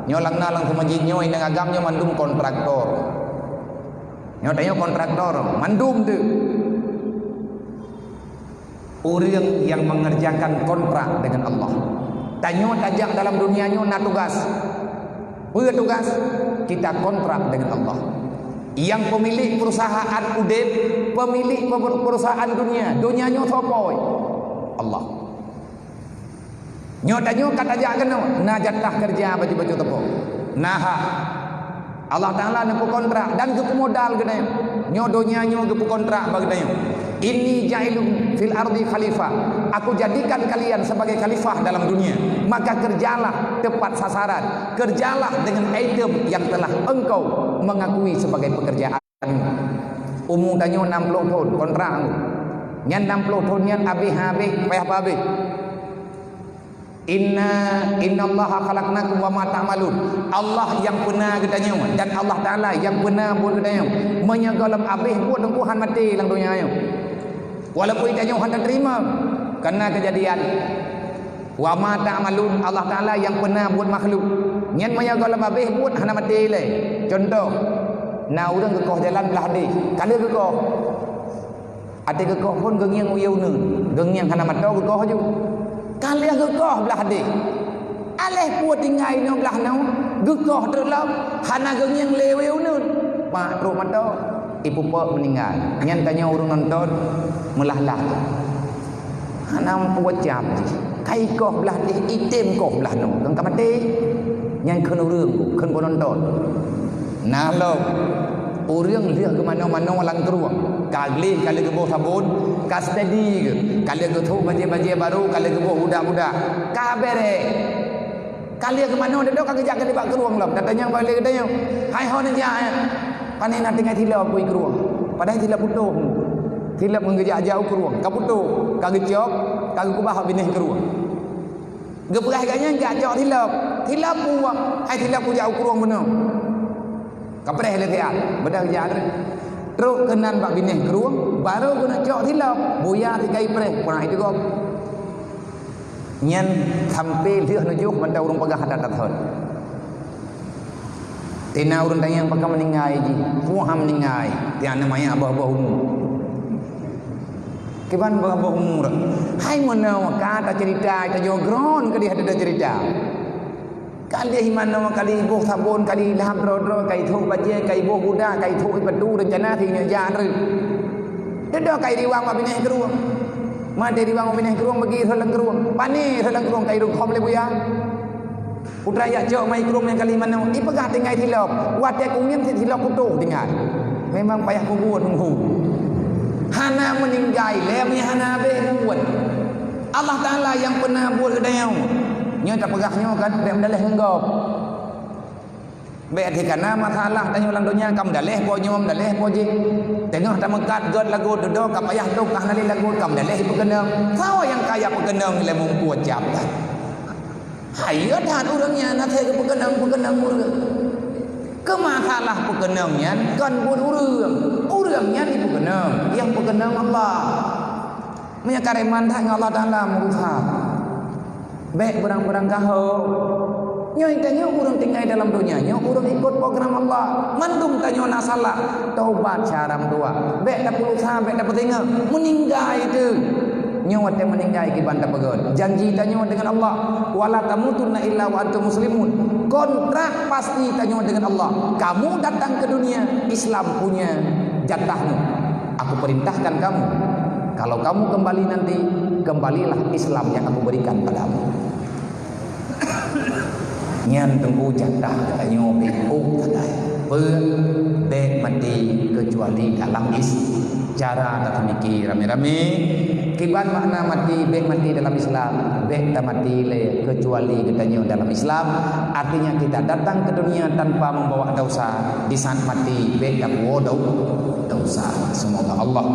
Nyoe lam na lam seumajik nyoe inong agam nyoe mandum kontraktor. Nyoe tanyoe kontraktor, mandum tu. Ureuëng yang mengerjakan kontrak dengan Allah. Tanyoe tajak dalam dunia nyoe na tugas. Peue tugas? Kita kontrak dengan Allah. Yang pemilik perusahaan udeb, pemilik per-, perusahaan dunia, dunia nyoe soe po? Allah. Nyoe tanyoe ka tajak keunoe, na jatah kerja bacut-bacut teupeu. Na hak. Allah Taala neupeukontrak dan geupeumodal geutanyoe. Nyoe donya nyoe geupeukontrak bak geutanyoe. "Inni ja'ilun fil ardi khalifah." Aku jadikan kalian sebagai khalifah dalam dunia. Maka kerjalah tepat sasaran. Kerjalah dengan item yang telah engkau mengakui sebagai pekerjaan. Umu tanyoe enam puluh thon kontrak. Nyan enam puluh thon nyan habéh-habéh, payah habéh. "Inna, innallaha khalaqnakum wa ma ta'malun." Allah nyang peuna geutanyoe dan Allah Taala nyang peuna buet geutanyoe. Meunyoe gohlom habéh buet teungku han maté lam donya nyoe. Walaupun geutanyoe han tateurimong, kana keujadian. "Wa ma ta'malun", Allah Taala nyang peuna buet makhluk. Nyan meunyoe gohlom habéh buet hana maté lé. Contoh, na ureuëng geukoh jalan blah déh, ka lheueh geukoh. Até geukoh phon geungieng u yue uneuen, geungieng hana mantong geukoh ju. Ka lheueh geukoh blah déh. Aléh peue tinggai nyoe blah nyoe, geukoh treuk lom, hana geungieng lé u yue uneuen. Mak trok mantong, ipupak meuninggai. Nyan tanyoe ureuëng nonton meulah-lah. Hana meupucam jih. Ka ikoh blah déh, item koh blah nyoe. Keu ka maté. Nyan kheun ureuëng, kheun peunonton. Nah lom, ureuëng lheueh geumanoe-manoe lam krueng. Ka gleh, ka lheueh geuboh sabon, ka steady geuh. Ka lheueh geuthok bajée-bajée barô, ka lheueh geuboh budak-budak. Ka bereh. Ka lheueh geumanoe, dudoe ka geujak keu nibak krueng lom. Tatanyong bak lé geutanyoe, "Hai ho neujak, eh? Pane na tinggai tilop bui krueng?" Padahai tilop putôh. Tilop ngon geujak-jak u krueng. Ka putôh, ka geucok. ka geukeubah bak binéh keurueng. Geupeugah gobnyan jak cok tilop. Tilop puwoe, hai tilop kujak u krueng bunoe. Kapreh lé siat, beudôh jak. Trok keunan bak binéh krueng, barô keuneuk cok tilop, buya sikai preh, kurang itu gob. Nyan sampai lheueh neujôh mantong ureuëng peugah adat-adat. Tina ureuëng tanyong pakon meuninggai jih, puah meuninggai, tian na manyak boh-boh umu. Kiban boh-boh umu rot. Hai meunoe ka taceurita, tajoe gron keudeh taceurita. Ka lheueh manoe kali boh sabon, kali lhab droe-droe, kai thok bajée, kai boh guda, kai thok ipatu, rencana si nyoe jak reuet. Dudoe kai riwang bak binéh krueng. Maté riwang bak binéh krueng, bagi rhot lam krueng. Pané rhot lam krueng, kai rukhob lé buya. Putra jak cok mai krueng nyang kali manoe, ipeugah tinggai tilop. Watée kungieng cit tilop putôh tinggai. Memang payah kubuet nunggu. Hana meuninggai lé, meunyo hana abéh buet. Allah Taala nyang peuna buet geutanyoe. Nyoe tapeugah nyoe kan, bék meudaleh ngon gob. Bék dikana masalah tanyoe lam donya, ka meudaleh po nyoe, meudaleh po jih. Teungoh tameukat gét lagot dudoe, ka payah tôh ka hana lé lagot, ka meudaleh peukeunong. Sawa nyang kaya peukeunong lé mumpu cap that. Hayeue that ureuëng nyan hase geupeukeunong-peukeunong ureuëng. Keu masalah peukeunong nyan kon buet ureuëng. Ureuëng nyan jipeukeunong, nyang peukeunong Allah. Meunyo kareman that ngon Allah Taala meurusak. Bék beurang-beurang kahô. Nyoe tanyoe ureuëng tinggai dalam donya nyoe ureuëng ikot program Allah. Mandum tanyoe na salah. Taubat syara meutuah. Bék tapeurusa, bék tapeusingoh. Meuninggai teuh. Nyoe watée meuninggai kiban tapeugét. Janji tanyoe deungon Allah, "Wala tamutunna illa wa antum muslimun." Kontrak pasti tanyoe deungon Allah. Kamu datang ke dunia, Islam punya jatahmu. Aku perintahkan kamu, kalau kamu kembali nanti, kembalilah Islam yang aku berikan padamu. Nyan teungku jatah geutanyoe bék ôk sagai. Peue? Bék maté keucuali dalam Is-, cara tatamike ramé-ramé. Kiban makna maté, bék maté dalam Islam, bék tamaté lé keucuali geutanyoe dalam Islam. Artinya kita datang ke dunia tanpa membawa dosa. Di saat maté, bék tapuwoe dau-, dosa. Semoga Allah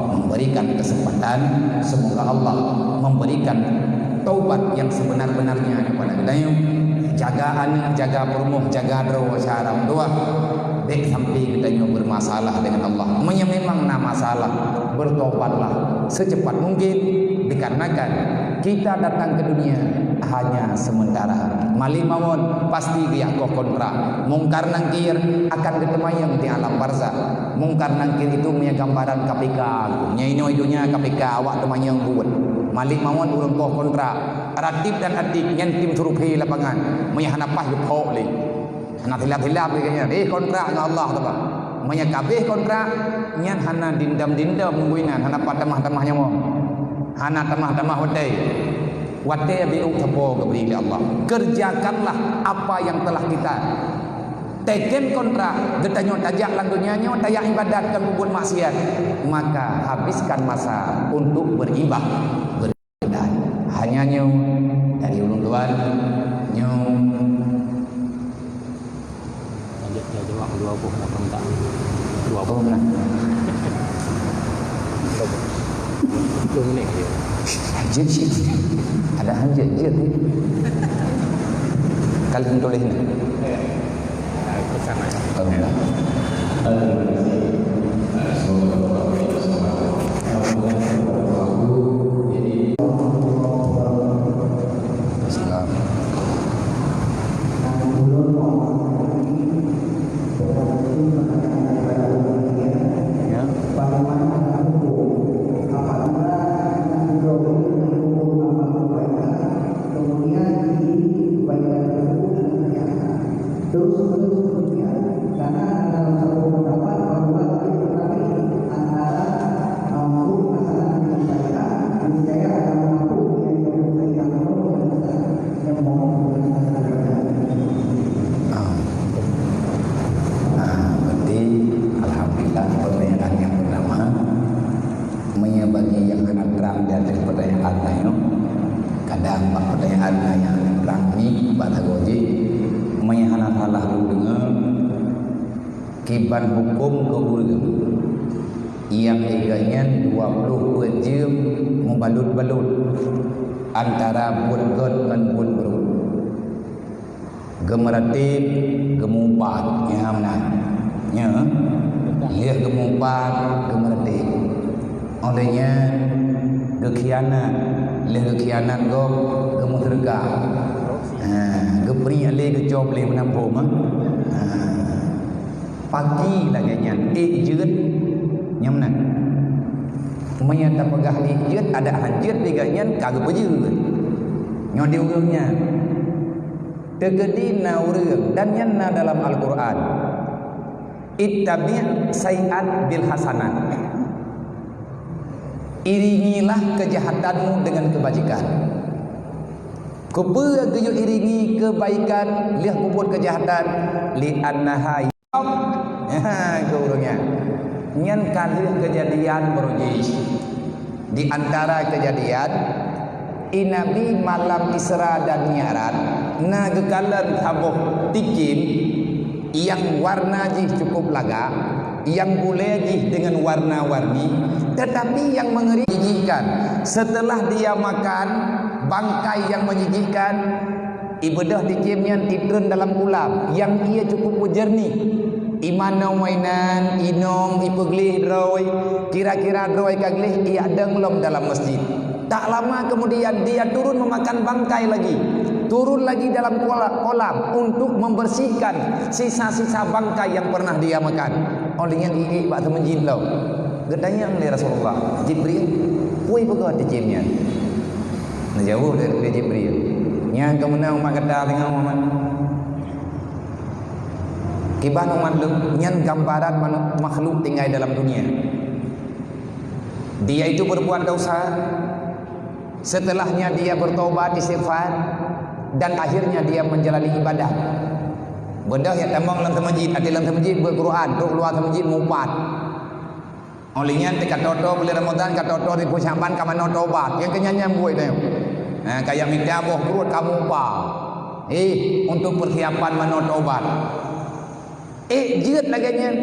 memberikan kesempatan, semoga Allah memberikan taubat yang sebenar-benarnya kepada geutanyoe. Jaga aneuk, jaga peurumoh, jaga droe syara meutuah. Bék sampai geutanyoe bermasalah dengan Allah. Meunyo memang na masalah, bertobatlah secepat mungkin, dikarenakan kita datang ke dunia hanya sementara. Malik mawöt pasti geujak koh kontrak. Mungkar Nakir akan geuteumanyong di alam barzakh. Mungkar Nakir itu meunyo gambaran K P K. Nyoe inoe donya K P K, awak teumanyong buet. Malik mawöt ureuëng koh kontrak. Ratib dan Atid nyan tim survei lapangan. Meunyo hana paih geuphok lé. Hana silap-silap lé nyan. Eh, kontrak ngon Allah tu, Pak. Meunyo ka abéh kontrak, nyan hana dendam-dendam nunggu inan, hana pat tamah-tamah nyawöng. Hana tamah-tamah watée. Watée biôk sapo geubri lé Allah. Kerjakanlah apa yang telah kita teken kontrak. Geutanyoe tajak lam donya nyoe tajak ibadat, kon peubuet maksiat, maka habiskan masa untuk beribadah. Hanya nyoe dari ulôn tuan, nyoe. Lanjut, ya, jawab dua puluh, apa minta? Dua puluh menit. Dua puluh menit je. Lanjut, cik. Ada lanjut, je. Kalau tulis ni. Pesan aja. Alhamdulillah. Islam. Ya. Kemudian dibagikan buku dan ternyata terus menerus demikian, karena dalam satu pendapat bahwa dia tetapi antara, eh, makhluk masalah dengan saya, niscaya akan mampu yang yang yang mau. Ah. Ah, berarti alhamdulillah pertanyaan yang pertama. Meunyoe bagi nyang hana trang di ateueh peutanyaan nyoe, kadang bak peutanyaan nyang hana trang ni bak lagoe jih, meunyoe hana salah lôn deungoe, kiban huköm keu ureuëng Nyang tiga nyan dua ploh peuet jeuem meubalot-balot antara buet gét ngon buet brok. Geumeureuteb, geumupat, nyan meunan. Nya, lheueh geumupat, geumeureuteb. Óh lheueh nyan, geukhianat, lheueh geukhianat gob, geumeuseureuga. Ha, geupriek lé, geucop lé meunan phom, ha. Ha. Paki lagèe nyan, ék jeuet, nyan meunan. Meunyoe tapeugah ék jeuet, adak han jeuet, lagèe nyan ka geupeujeuet. Nyoe di ureueng nyan. Teukeudi na ureueng, dan nyan na dalam Al-Qur'an. "Ittabi' sayyi'at bil hasanah." Iringilah kejahatanmu dengan kebajikan. Keupeue geuyue iringi keubaikan lheueh peubuet keujahatan? "Li'annaha," ha, keu ureueng nyan. Nyan ka lheueh keujadian baroe jih. Di antara keujadian, i Nabi malam Isra dan Mi'raj na geukalon saboh tikim nyang warna jih cukup lagak, nyang bulèe jih deungon warna-warni, tetapi nyang meungeri jijikkan. Setelah dia makan bangkai nyang menjijikkan, ibeudôh tikim nyan itreun dalam kulam nyang ie cukup jernih. Imanö inan, inong, ipeugleh droe, kira-kira droe ka gleh, ijak dong lom dalam masjid. Tak lama kemudian, dia turun memakan bangkai lagi. Turun lagi dalam kola-, kolam untuk membersihkan sisa-sisa bangkai yang pernah dia makan. Óh lheueh nyan, iék bak teumeujid lom. Geutanyong lé Rasulullah, "Jibril, peue peugah tikim nyan?" Neujaweueb lé, lé Jibril, "Nyan keuh meunan umat gata singoh, Muhammad. Kiban umat lôn, nyan gambaran manu-, makhluk tinggai dalam dunia. Dia itu berbuat dosa, setelahnya dia bertobat, istighfar, dan akhirnya dia menjalani ibadah." Beudôh jak tamong lam teumeujid, até lam teumeujid beuet Quran, trok luwa teumeujid mupat. Óh lheueh nyan, teuka toe-toe buleuen Ramadhan, ka toe-toe ribu Syaban, ka manoe tobat. Nyang keu nyan nyang buet nyoe. Ha, ka jak mita boh pruet ka mupa. Eh, untuk persiapan manoe tobat. Eh, jeuet lagèe nyan.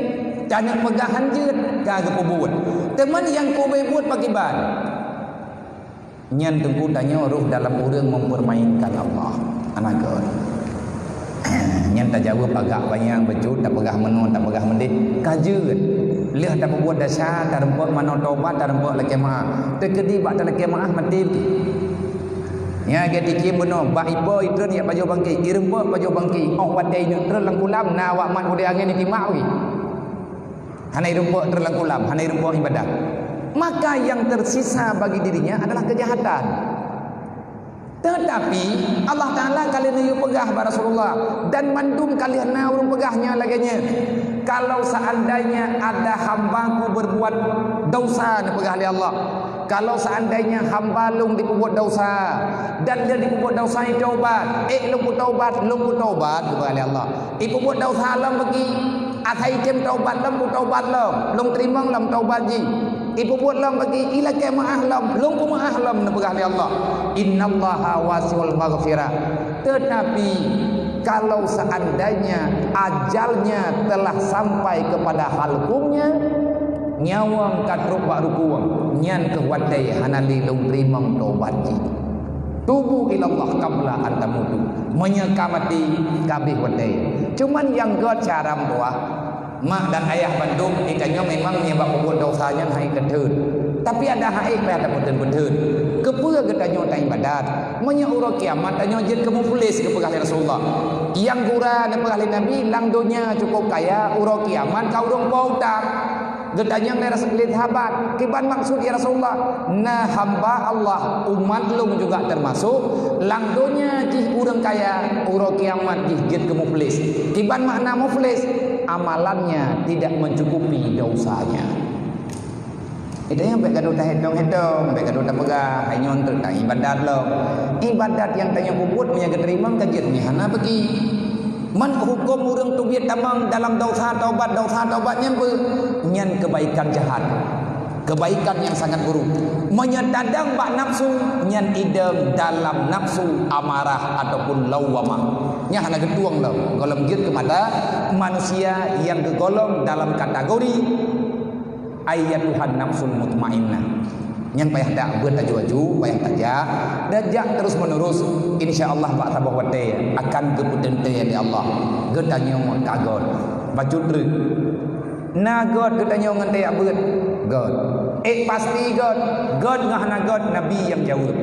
Tanyoe peugah han jeuet, ka geupeubuet. Teuma nyang keu ubé buet pakriban? Nyan teungku tanyoe roh dalam ureueng mempermainkan Allah. Hana gèt. Nyan tajaweueb agak panyang bacut, tapeugah meunoe, tapeugah meudéh, ka jeuet. Lheueh tapeubuet desya, tareumpok manoe tobat, tareumpok lakèe meu'ah. Teukeudi bak talakèe meu'ah maté pih. Nyan lagèe tikim bunoe, bak ipo itreun jak pajoh bangké, ireumpok pajoh bangké, 'oh watèe ineuk treun lam kulam, na awak mat udeb angén itimak wéh. Hana ireumpok treun lam kulam, hana ireumpok ibadah. Maka yang tersisa bagi dirinya adalah kejahatan. Tetapi, Allah Ta'ala ka lheueh neuyue peugah bak Rasulullah, dan mandum ka lheueh na ureueng peugah nyan lagèe nyan, "Kalau seandainya ada hamba-Ku berbuat dosa," neupeugah lé Allah, "kalau seandainya hamba Lôn jipeubuet dosa, dan lheueh jipeubuet dosa, itaubat, eh, Lôn peutobat, Lôn peutobat," neupeugah lé Allah. Ipeubuet dosa lom bagi, asai tem taubat lom, peutobat lom, Lôn teurimong lom taubat jih. Ipeubuet lom bagi, ilakèe meu'ah lom, Lôn peumeu'ah lom, neupeugah lé Allah, "Innallaha wasi'ul maghfirah." Tetapi, kalau seandainya ajalnya telah sampai kepada halqumnya, nyawöng ka trok bak rukung, nyan keuh watèe hana lé Lôn teurimong taubat jih. "Tubu ilallah qabla an tamutu." Meunyoe ka maté, ka abéh watèe. Cuman nyang gèt cara meudoa, mak dan ayah bandum, geutanyoe memang nyang bak peubuet dosa nyan han ék keutheun. Tapi adak han ék payah tapeutheun-peutheun. Keupeue geutanyoe taibadat? Meunyoe uroe kiamat tanyoe jeuet keu muflis, geupeugah lé Rasulullah. Nyang gura neupeugah lé Nabi, lam donya cukup kaya, uroe kiamat ka ureueng po utang. Geutanyong lé Rasul, lé sahabat, "Kiban maksud, ya Rasulullah?" "Na hamba Allah, umat Lôn juga termasuk, lam donya jih ureueng kaya, uroe kiamat jih jeuet keu muflis." Kiban makna muflis? Amalannya tidak mencukupi dosanya. Geutanyoe bèk gadôh tahétong-hétong, bèk gadôh tapeugah, "Hai nyoe treuk taibadat lom." Ibadat nyang tanyoe peubuet meunyoe geuteurimong ka jeuet, meunyoe hana bagi. Man huköm ureueng teubiet tamong dalam dosa taubat, dosa taubat nyan peue? Nyan keubaikan jahat. Keubaikan nyang sangat buruk. Meunyoe tadong bak nafsu, nyan idong dalam nafsu amarah ataupun lawamah. Nyan hana geutueng lom. Gohlom jeuet keu mata manusia nyang geugolong dalam kategori Ayyatuhan nafsul mutmainnah. Nyang payah dak beuet aju-aju, payah tajak, dan jak terus menerus, insya Allah bak saboh watèe akan geupeuteuntèe lé Allah. Geutanyoe ka göt. Bacut treuk. Na göt geutanyoe ngon tajak beuet? Göt. Eh, pasti göt. Göt ngon hana göt, Nabi nyang jaweueb.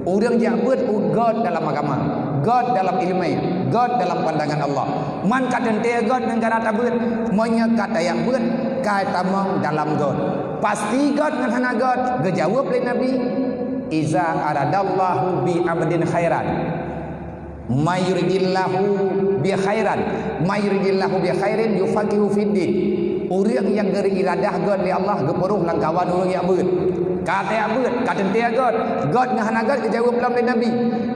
Ureuëng jak beuet göt dalam agama, göt dalam ileumèe, göt dalam pandangan Allah. Man ka teuntèe göt ngon cara tabeuet, meunyoe ka tajak beuet, ka tamong dalam göt. Pasti göt ngon hana göt, geujaweueb lé Nabi, "Iza aradallahu bi abdin khairan, may yuridillahu bi khairan, may yuridillahu bi khairin yufaqihu fiddin." Ureuëng nyang geubri iradah göt lé Allah geupeuruh lam kawan ureuëng jak beuet. Ka tajak beuet, ka teuntèe göt. Göt ngon hana göt geujaweueb lom lé Nabi,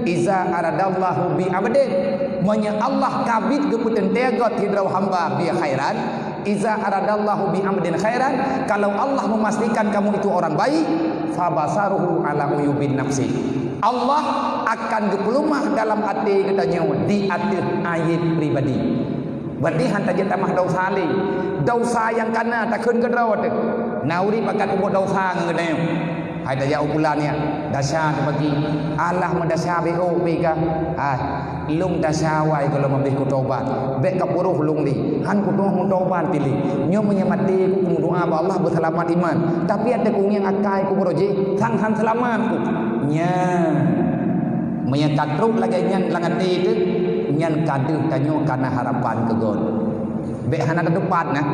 "Iza aradallahu bi abdin." Meunyoe Allah ka biet geupeuteuntèe göt sidroe hamba bi khairan, "Iza aradallahu bi abdin khairan," kalau Allah memastikan kamu itu orang baik, "fabasaruhu ala uyubin nafsi." Allah akan geupeulumah dalam até geutanyoe di ateueh aib pribadi. Berarti han tajeuet tamah desya lé. Desya nyang kana takheun keudroe teuh. Na ureuëng pakat peubuet desya ngon geutanyoe. Hai tajak u bulan nyan, desya teubagi. Alah meudesya B O P ka. Hai, lôn desya awai gohlom habéh kutobat. Bèk ka peuruh lôn lé. Han kutoh meutobat pih lé. Nyoe meunyoe maté ku, kumeudoa bak Allah beuseulamat iman. Tapi até ku ngieng akai ku beurojéh, sang han seulamat ku. Nyan. Meunyoe ka trok lagèe nyan lam até teuh, nyan ka deuh tanyoe kana harapan keu göt. Bèk hana tateupat na.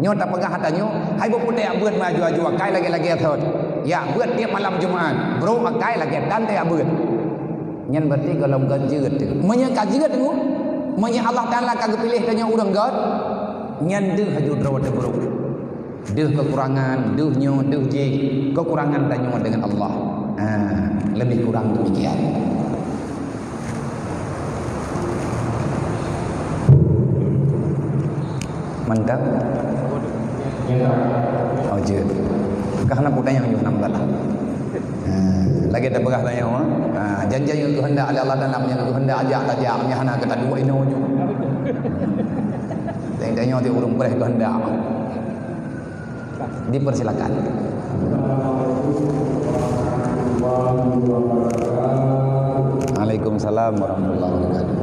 Nyoe tapeugah tanyoe, hai beuputéh jak beuet meuaju-aju akai lagèe-lagèe thon. Jak beuet tiep malam Jumat, brôk akai lagèe tan tajak beuet. Nyan berarti gohlom göt jeuet teuh. Meunyoe ka jeuet teuh, meunyoe Allah Taala ka geupiléh tanyoe ureuëng göt, nyan deuh aju droe teuh brôk. Deuh kekurangan, deuh nyoe, deuh jéh, kekurangan tanyoe dengan Allah. Ha, lebih kurang demikian. Mantap. Oh, jeuet. Ka hana peutanyong yoh nam lah. Ha, lagèe tapeugah tanyoe, ha, janji nyang geuheundak lé Allah Taala, nyang geuheundak jak tajak, nyang hana geutanyoe inoe nyoe. Tanyoe ti ureuëng preh geuheundak. Dipersilakan. Waalaikumsalam warahmatullahi wabarakatuh.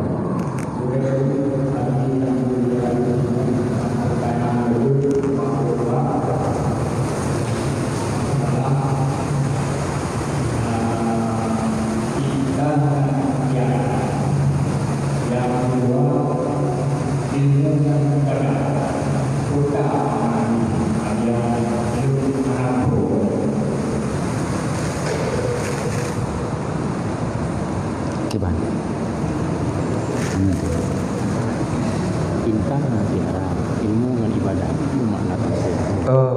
Kiban. Hana tu. Intan ngon tiara, ilmu ngon ibadat, itu makna tafsir. Oh.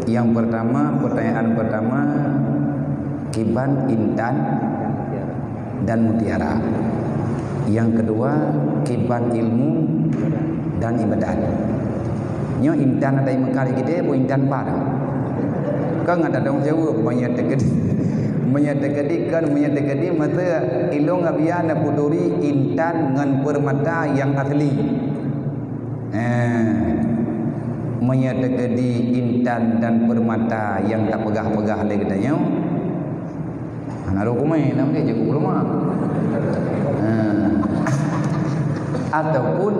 Yang pertama, pertanyaan pertama, kiban intan dan mutiara. Yang kedua, kiban ilmu dan ibadat. Nyoe intan ada di Mekah lagèe, peue intan pat? Kan ada tanggung jaweueb meunyoe teukeudi. Meunyoe teukeudi kan, meunyoe teukeudi masa ilôn Abiya na peuduri intan ngon peurmata nyang asli. Eh, meunyoe teukeudi intan dan peurmata nyang tapeugah-peugah lé geutanyoe, hana rhot kumé, nam dia jeuet keu ulama. Ha. Ataupun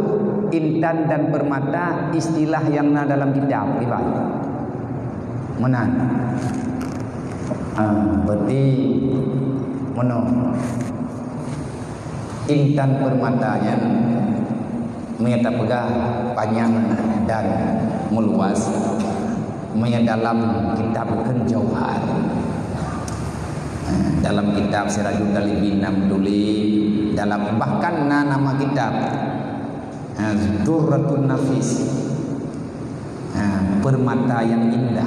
intan dan permata istilah nyang na dalam kitab, kiban. Meunan. Ha, berarti meunoe. Intan permata nyan meunyoe tapeugah panyang dan meuluas, meunyoe dalam kitab kheun jauhar. Eh, dalam kitab Sirajul Talibin na meutuléh, dalam, bahkan na nama kitab, eh, Durratun Nafis. Eh, permata yang indah.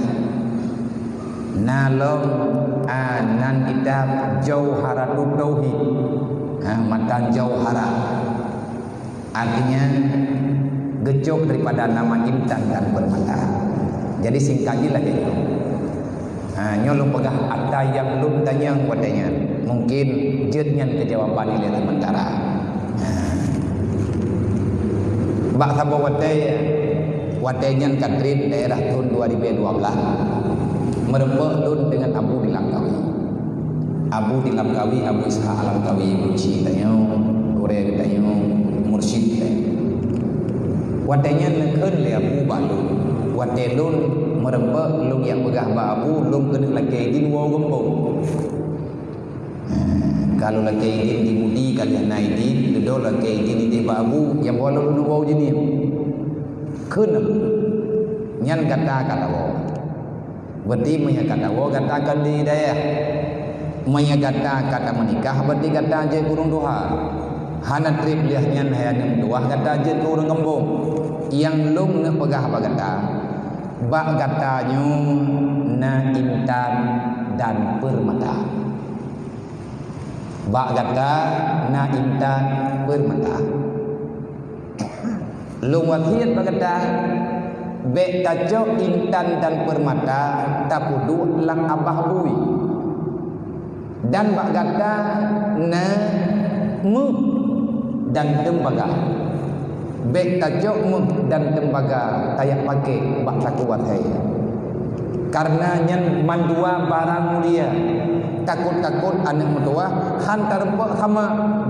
Na lom, ah, nan kitab Jauharatut Tauhid. Eh, matan jauharah. Artinya, geucok daripada nama intan dan permata. Jadi, singkat jih lagèe nyoe. Ha, nyoe lôn peugah ata nyang lôn tanyong watèe nyan. Mungkin jeuet nyan keu jawaban ilèe sementara. Ha. Bak saboh watèe, Watée nyan ka treb daerah thon dua ribée dua blaih, meureumpok lôn deungon Abu di Langkawi. Abu di Langkawi, Abu Ishak Langkawi, Buci tanyoe, gurée geutanyoe, mursyid tanyoe. Watée nyan neukheun lé Abu bak lôn. Watée lôn meureumpok, lôn jak peugah bak Abu, lôn keuneuk lakée idin woe geumbong. Ka lôn lakée idin di Mudi, ka lheueh na idin, dudoe lakée idin idéh bak Abu, nyang boh lôn lôn woe jeuet nyan. Kheun Abu, nyan gata ka tawoe. Berarti meunyo ka tawoe, gata kon di dayah. Meunyo gata ka tameunikah, berarti gata jeuet keu ureuëng tuha. Hana treb lheueh nyan hai aneuk meutuwah, gata jeuet keu ureuëng geumbong. Nyang lôn neuk peugah bak gata, bak gata nyoe na intan dan peurmata. Bak gata na intan peurmata. Lôn wasiet bak gata, bék tacok intan dan peurmata tapeuduek lam abah bui. Dan bak gata na méuh dan teumbaga. Bék tacok méuh dan teumbaga tajak pakék bak saku asèe. Kareuna nyan mandua barang mulia. Takot-takot aneuk meutuwah han tareumpok sama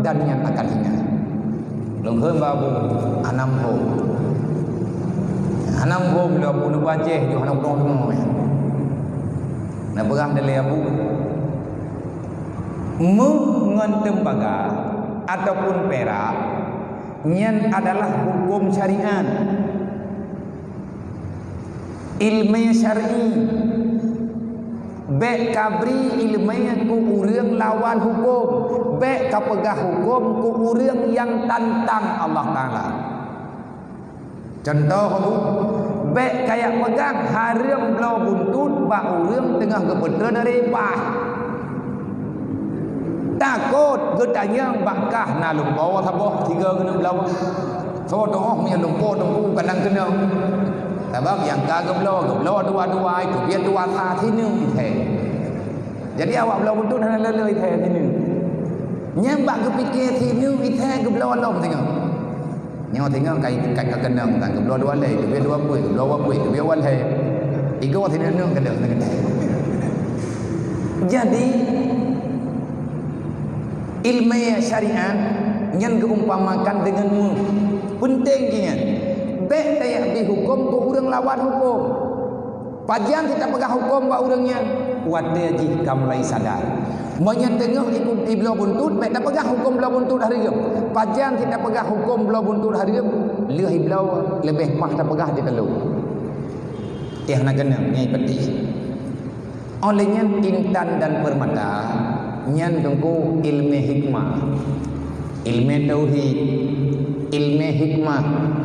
dan nyan akan hina. Lôn kheun bak Abu, hana muphom. Hana muphom lé Abu, neuba Aceh ju hana muphom teuma. Neupeugah lé Abu, méuh ngon teumbaga ataupun pirak, nyan adalah huköm syariat. Ileumèe syar'i. Bèk kabri ileumèe keu ureueng lawan huköm. Bèk kapeugah huköm keu ureueng nyang tantang Allah Taala. Cuntoh, bèk kajak peugah hareuem bloe buntut bak ureueng teungoh geupeutreun ribah. Takot geutanyong bak kah na lumpoe saboh sigoe keuneuk bloe. Soe teuh meunyoe lumpoe teungku kadang keunong. Sabab nyang ka geubloe, geubloe dua-dua, itu biet dua sa sineuk ithèe. Jadi awak bloe buntut hana lé-lé ithèe sineuk. Nyang bak geupike sineuk ithèe geubloe lom singoh. Nyoe singoh ka, ka, ka keunong, ka geubloe dua lhèe, teubiet dua buet, geubloe dua buet, teubiet dua lhèe. Igoe sineuk-neuk keudeh, keudeh. Jadi, ileumèe syariat nyan geuumpamakan deungon méuh. Peunteng jih nyan. Bèk tajak bi huköm keu ureueng lawan huköm. Pajan cit tapeugah huköm bak ureueng nyan? Watèe jih ka mulai sadar. Meunyoe teungoh i-, ibloe buntut, bèk tapeugah huköm bloe buntut hareuem. Pajan cit tapeugah huköm bloe buntut hareuem, lheueh ibloe leubeh paih tapeugah di teulông. Teuh na keunong, nyan peunteng. Óh lheueh nyan intan dan peurmata, nyan teungku ileumèe hikmah. Ilmu tauhid, ilmu hikmah,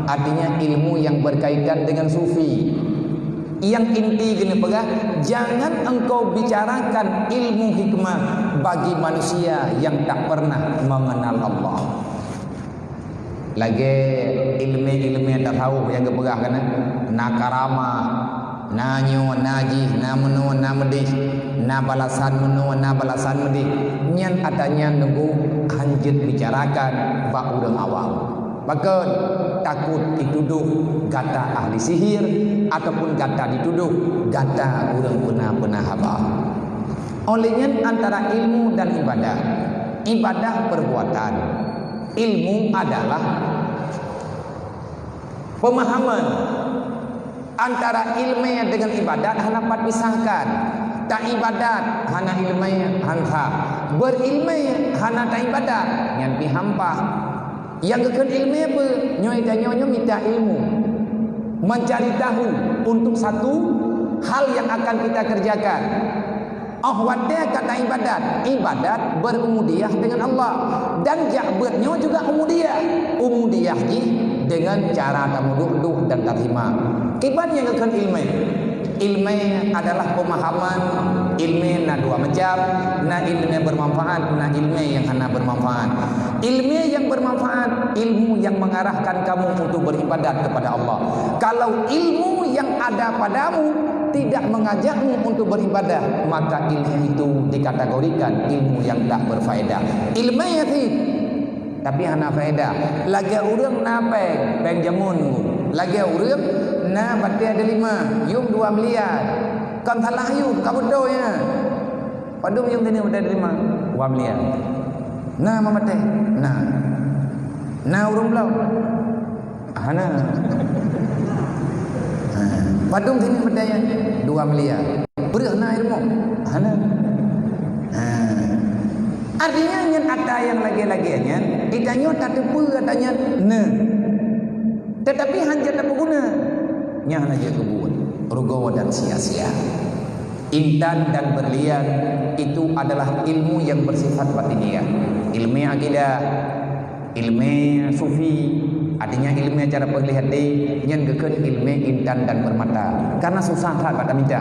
artinya ilmu yang berkaitan dengan sufi. Yang inti keuneuk peugah, jangan engkau bicarakan ilmu hikmah bagi manusia yang tak pernah mengenal Allah. Lagèe ilmu-ilmu tasawuf nyang geupeugah kana, na karamah, na nyoe, na jih, na meunoe, na meudeh, na balasan meunoe, na balasan meudeh. Nyan ata nyan teungku hanjeuet bicarakan bak ureueng awam. Pakon? Takot jitudoh gata ahli sihir ataupun gata jitudoh gata ureueng peuna-peuna haba. Óh lheueh nyan antara ilmu dan ibadah. Ibadah perbuatan. Ilmu adalah pemahaman. Antara ileumèe deungon ibadat hana pat pisahkan. Taibadat hana ileumèe, han sah. Beuileumèe hana taibadat, nyan pih hampa. Nyang geukheun ileumèe peue? Nyoe tanyoe nyoe mita ilmu. Mencari tahu untuk satu hal yang akan kita kerjakan. Óh watèe ka taibadat, ibadat berubudiyah dengan Allah. Dan jak beuet nyoe juga ubudiyah. Ubudiyah jih dengan cara tameuduek-duek dan taterima. Kiban nyang geukheun ileumèe? Ileumèe adalah pemahaman. Ileumèe na dua macam, na ileumèe bermanfaat, na ileumèe nyang hana bermanfaat. Ileumèe nyang bermanfaat, ilmu yang mengarahkan kamu untuk beribadat kepada Allah. Kalau ilmu yang ada padamu tidak mengajakmu untuk beribadah, maka ilmu itu dikategorikan ilmu yang tak berfaedah. Ileumèe cit, tapi hana faedah. Lagèe ureueng na pèng, pèng jameun. Lagèe ureueng na batèe delima, yum dua miliar. Kon salah yum, ka beutôi nyan. Padum yum teuneuk batèe delima? Dua miliar. Na ma batèe? Na. Na ureueng bloe? Hana. Ha. Padum teuneuk batèe nyan? Dua miliar. Breueh na ilmu? Hana. Ha. Artinya nyan ata nyang lagèe-lagèe nyan, geutanyoe tateupeue ata nyan na. Tetapi hana tapeuguna. Nyan hana jeuet keu buet. Rugoe dan sia-sia. Intan dan berlian itu adalah ilmu yang bersifat batiniah. Ilmu akidah, ilmu sufi, artinya ilmu cara peulihate, nyan geukheun ilmu intan dan permata. Karena susah that bak tamita.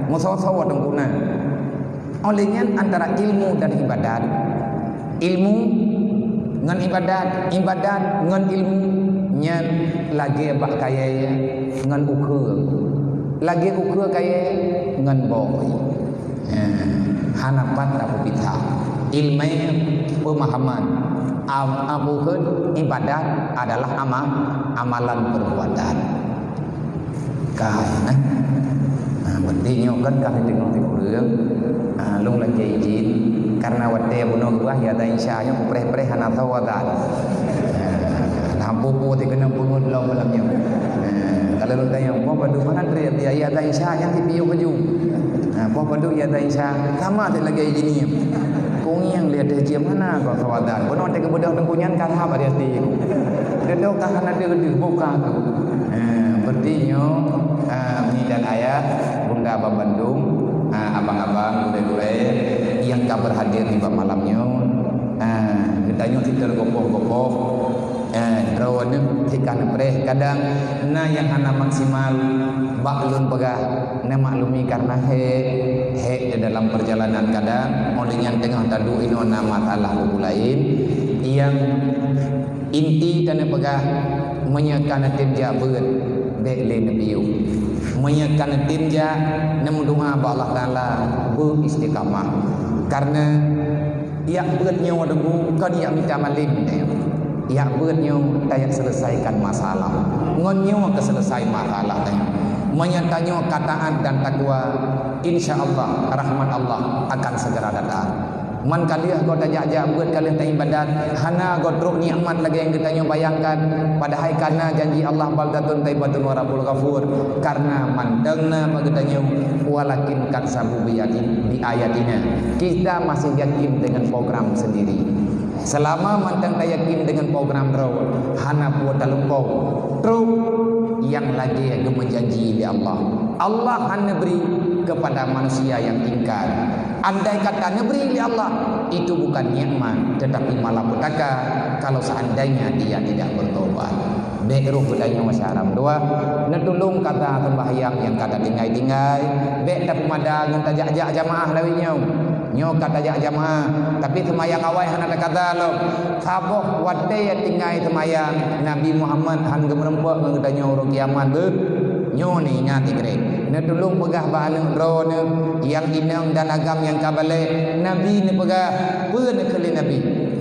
Meusoe-soe teungku na. Oleh nyan antara ilmu dan ibadat, ilmu ngon ibadat, ibadat ngon ilmu, nyan lagèe bak kayèe ngon ukeue. Lagèe ukeue kayèe ngon boh. Eh, hana pat tapeupita. Ilmu pemahaman. Am-, am-, bukan ibadat adalah amal, amalan perbuatan. Ka, eh. Nah, berarti nyoe kan ka teurimong sikureueng. Ah, lôn lakèe izin, karena watèe bunoe geuah ya dan Isya nyoe kupreh-preh hana soe adan. Nah, pupu ti keuneuk peungeut lom malam nyoe. Nah, kalau lôn tanya, "Boh padum hana trép ya, ya dan Isya nyan sipiôh baju." Nah, "Boh padum ya dan Isya, sama ti lagèe izin nyoe." Kunyang lé teuh jeuem hana kok soe adan. Bunoe teuh keubeudôh teungku nyan ka hab ada hati. Deudok ka hana deuh-deuh, buka tu. Ha, berarti nyoe, ha, mi dan ayah, bunda bandum, ha, abang-abang, gurèe-gurèe nyang ka berhadir di bak malam nyoe. Ha, geutanyoe sit teugopoh-gopoh, ha, droeneuh sit ka neupreh. Kadang na nyang hana maksimal, bak lôn peugah, neumaklumi karena hék, hék di dalam perjalanan kadang, oleh nyang teungoh taduek inoe na masalah buku laén, nyang Inti taneupeugah, meunyoe ka neutem jak beuet, bèk lé neupiôh. Meunyoe ka neutem jak, neumeudoa bak Allah Taala, beu istiqamah. Karena jak beuet nyoe deungoe kon jak mita malém teuh. Jak beuet nyoe tajak selesaikan masalah. Ngon nyoe ka selesai masalah teuh. Meunyoe tanyoe ka taat dan takwa, insya Allah rahmat Allah akan segera datang. Man ka lheueh goe tajak-jak beuet, ka lheueh taibadat, hana goe trok nikmat lagèe nyang geutanyoe bayangkan, padahai ka na janji Allah, baldatun thayyibatun wa rabbun ghafur. Karena mantong na bak geutanyoe, walakin kazzabu bi ayati-, bi ayatina. Kita masih yakin dengan program sendiri. Selama mantong tayakin dengan program droe, hana peue talumpoe. Trok nyang lagèe geumeujanji lé Allah. Allah hana bri kepada manusia yang ingkar. Andai kata neubri lé Allah, itu bukan nikmat, tetapi malapetaka kalau seandainya dia tidak bertobat. Bèk roh geutanyoe masa haram dua, neutulông kata sembahyang nyang ka tatinggai-tinggai, bèk tapeumada ngon tajak-jak jamaah lawét nyoe. Nyoe ka tajak jamaah, tapi seumayang awai hana takada lom. Saboh watèe tinggai seumayang, Nabi Muhammad han geumeureumpok ngon geutanyoe uroe kiamat beuh. Nyoe neuingat igrek. Neutulông peugah bak aneuk droeneuh nyang inong dan agam nyang ka balek, Nabi neupeugah, peue neukheun lé Nabi?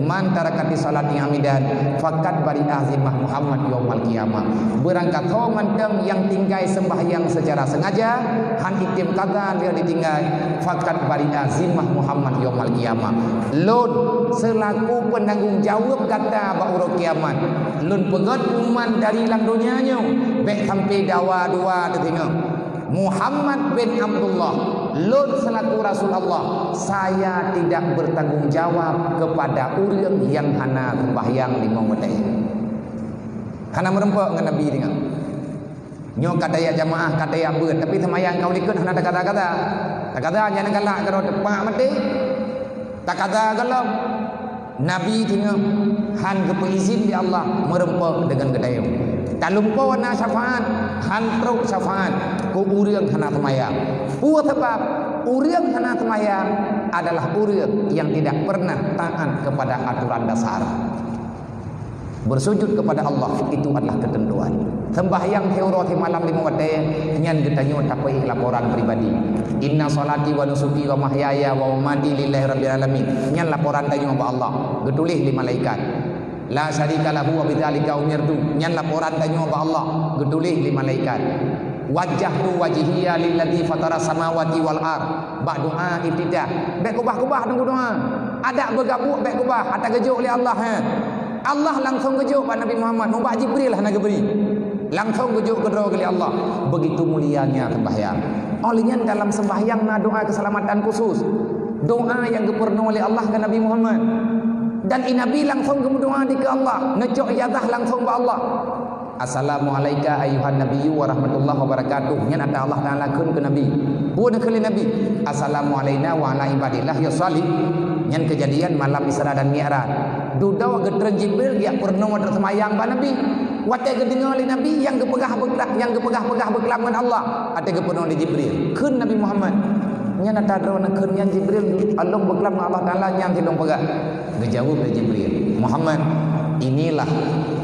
Man tarakati sholati amidan, faqad bari'a zimmah Muhammad yaumal qiyamah. Beurangkasoe mantong nyang tinggai seumbahyang seucara seungaja, han item kada lheueh ditinggai, faqad bari'a zimmah Muhammad yaumal qiyamah. Lôn seulaku peunanggong jaweueb gata bak uroe kiamat. Lôn peugöt umat dari lam donya nyoe, bèk sampai dawa dua teusingoh. Muhammad bin Abdullah, lôn seulaku Rasul Allah, saya tidak bertanggung jawab kepada ureueng nyang hana seumbahyang limong watèe. Hana meureumpok ngon Nabi singoh. Nyoe ka tajak jamaah, ka tajak beuet, tapi seumayang ka u likot hana takada-kada. Takada nyang galak keudroe teupak maté. Takada gohlom. Nabi teungoh han geupeuizin lé Allah meureumpok deungon geutanyoe. Talumpoe na syafaat, han trok syafaat keu ureueng hana seumayang. Peue sabab? Ureueng hana seumayang adalah ureueng nyang tidak pernah taat kepada aturan dasar. Bersujud kepada Allah itu adalah ketentuan. Sembahyang siuroe simalam limong watèe, nyan geutanyoe tapeuék laporan pribadi. Inna sholati wa nusuki wa mahyaya wa mamati lillahi rabbil alamin. Nyan laporan tanyoe bak Allah, geutuléh lé malaikat. La syarika lahu wa bidzalika umirtu. Nyan laporan tanyoe bak Allah, geutuléh lé malaikat. Wajjahtu wajhiya lilladzi fatara samawati wal ard. Bak doa iftitah. Bék keubah-keubah teungku doa. Adak beugabuk bék keubah, ata geujok lé Allah, ha. Allah langsong geujok bak Nabi Muhammad, mubak Jibril hana geubri. Langsong geujok keudroe lé Allah. Begitu mulianya sembahyang. Oleh nyan dalam sembahyang na doa keselamatan khusus. Doa nyang geupeurunoe lé Allah keu Nabi Muhammad. Dan i Nabi langsong geumeudoa dikeue Allah, neucok ijazah langsong bak Allah. "Assalamu alaika ayyuhan nabiyyu wa rahmatullahi wa barakatuh." Nyan ata Allah Taala kheun keu Nabi. Buet kheun lé Nabi, "Assalamu alaina wa ala ibadillah ya salih." Nyan keujadian malam Isra dan Mi'raj. Dudoe geutreun Jibril geujak peurunoe teuk seumayang bak Nabi. Watée geudeungoe lé Nabi nyang geupeugah beuklam, nyang geupeugah-peugah beuklam ngon Allah, watée geupeurunoe lé Jibril. Kheun Nabi Muhammad, "Nyan ata droeneuh kheun nyan Jibril, along beuklam ngon Allah Taala nyang sidong peugah." Geujaweueb lé Jibril, "Muhammad, inilah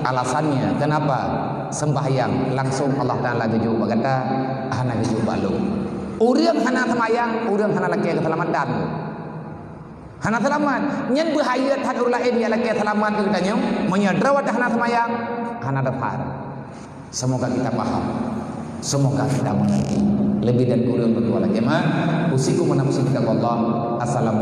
alasannya kenapa sembahyang langsung Allah Taala geujok bak gata, hana geujok bak lôn. Ureuëng hana sembahyang, ureuëng hana lakée keuseulamatan." Hana seulamat. Nyan beuhayeu that ureuëng laén nyang lakée seulamat keu geutanyoe, meunyoe droe watée hana seumayang, hana dafar. Semoga kita paham. Semoga kita mengerti. Lebih dan kurang berdoa lagi mah. Usikum wa nafsi bi taqwallah. Assalamualaikum.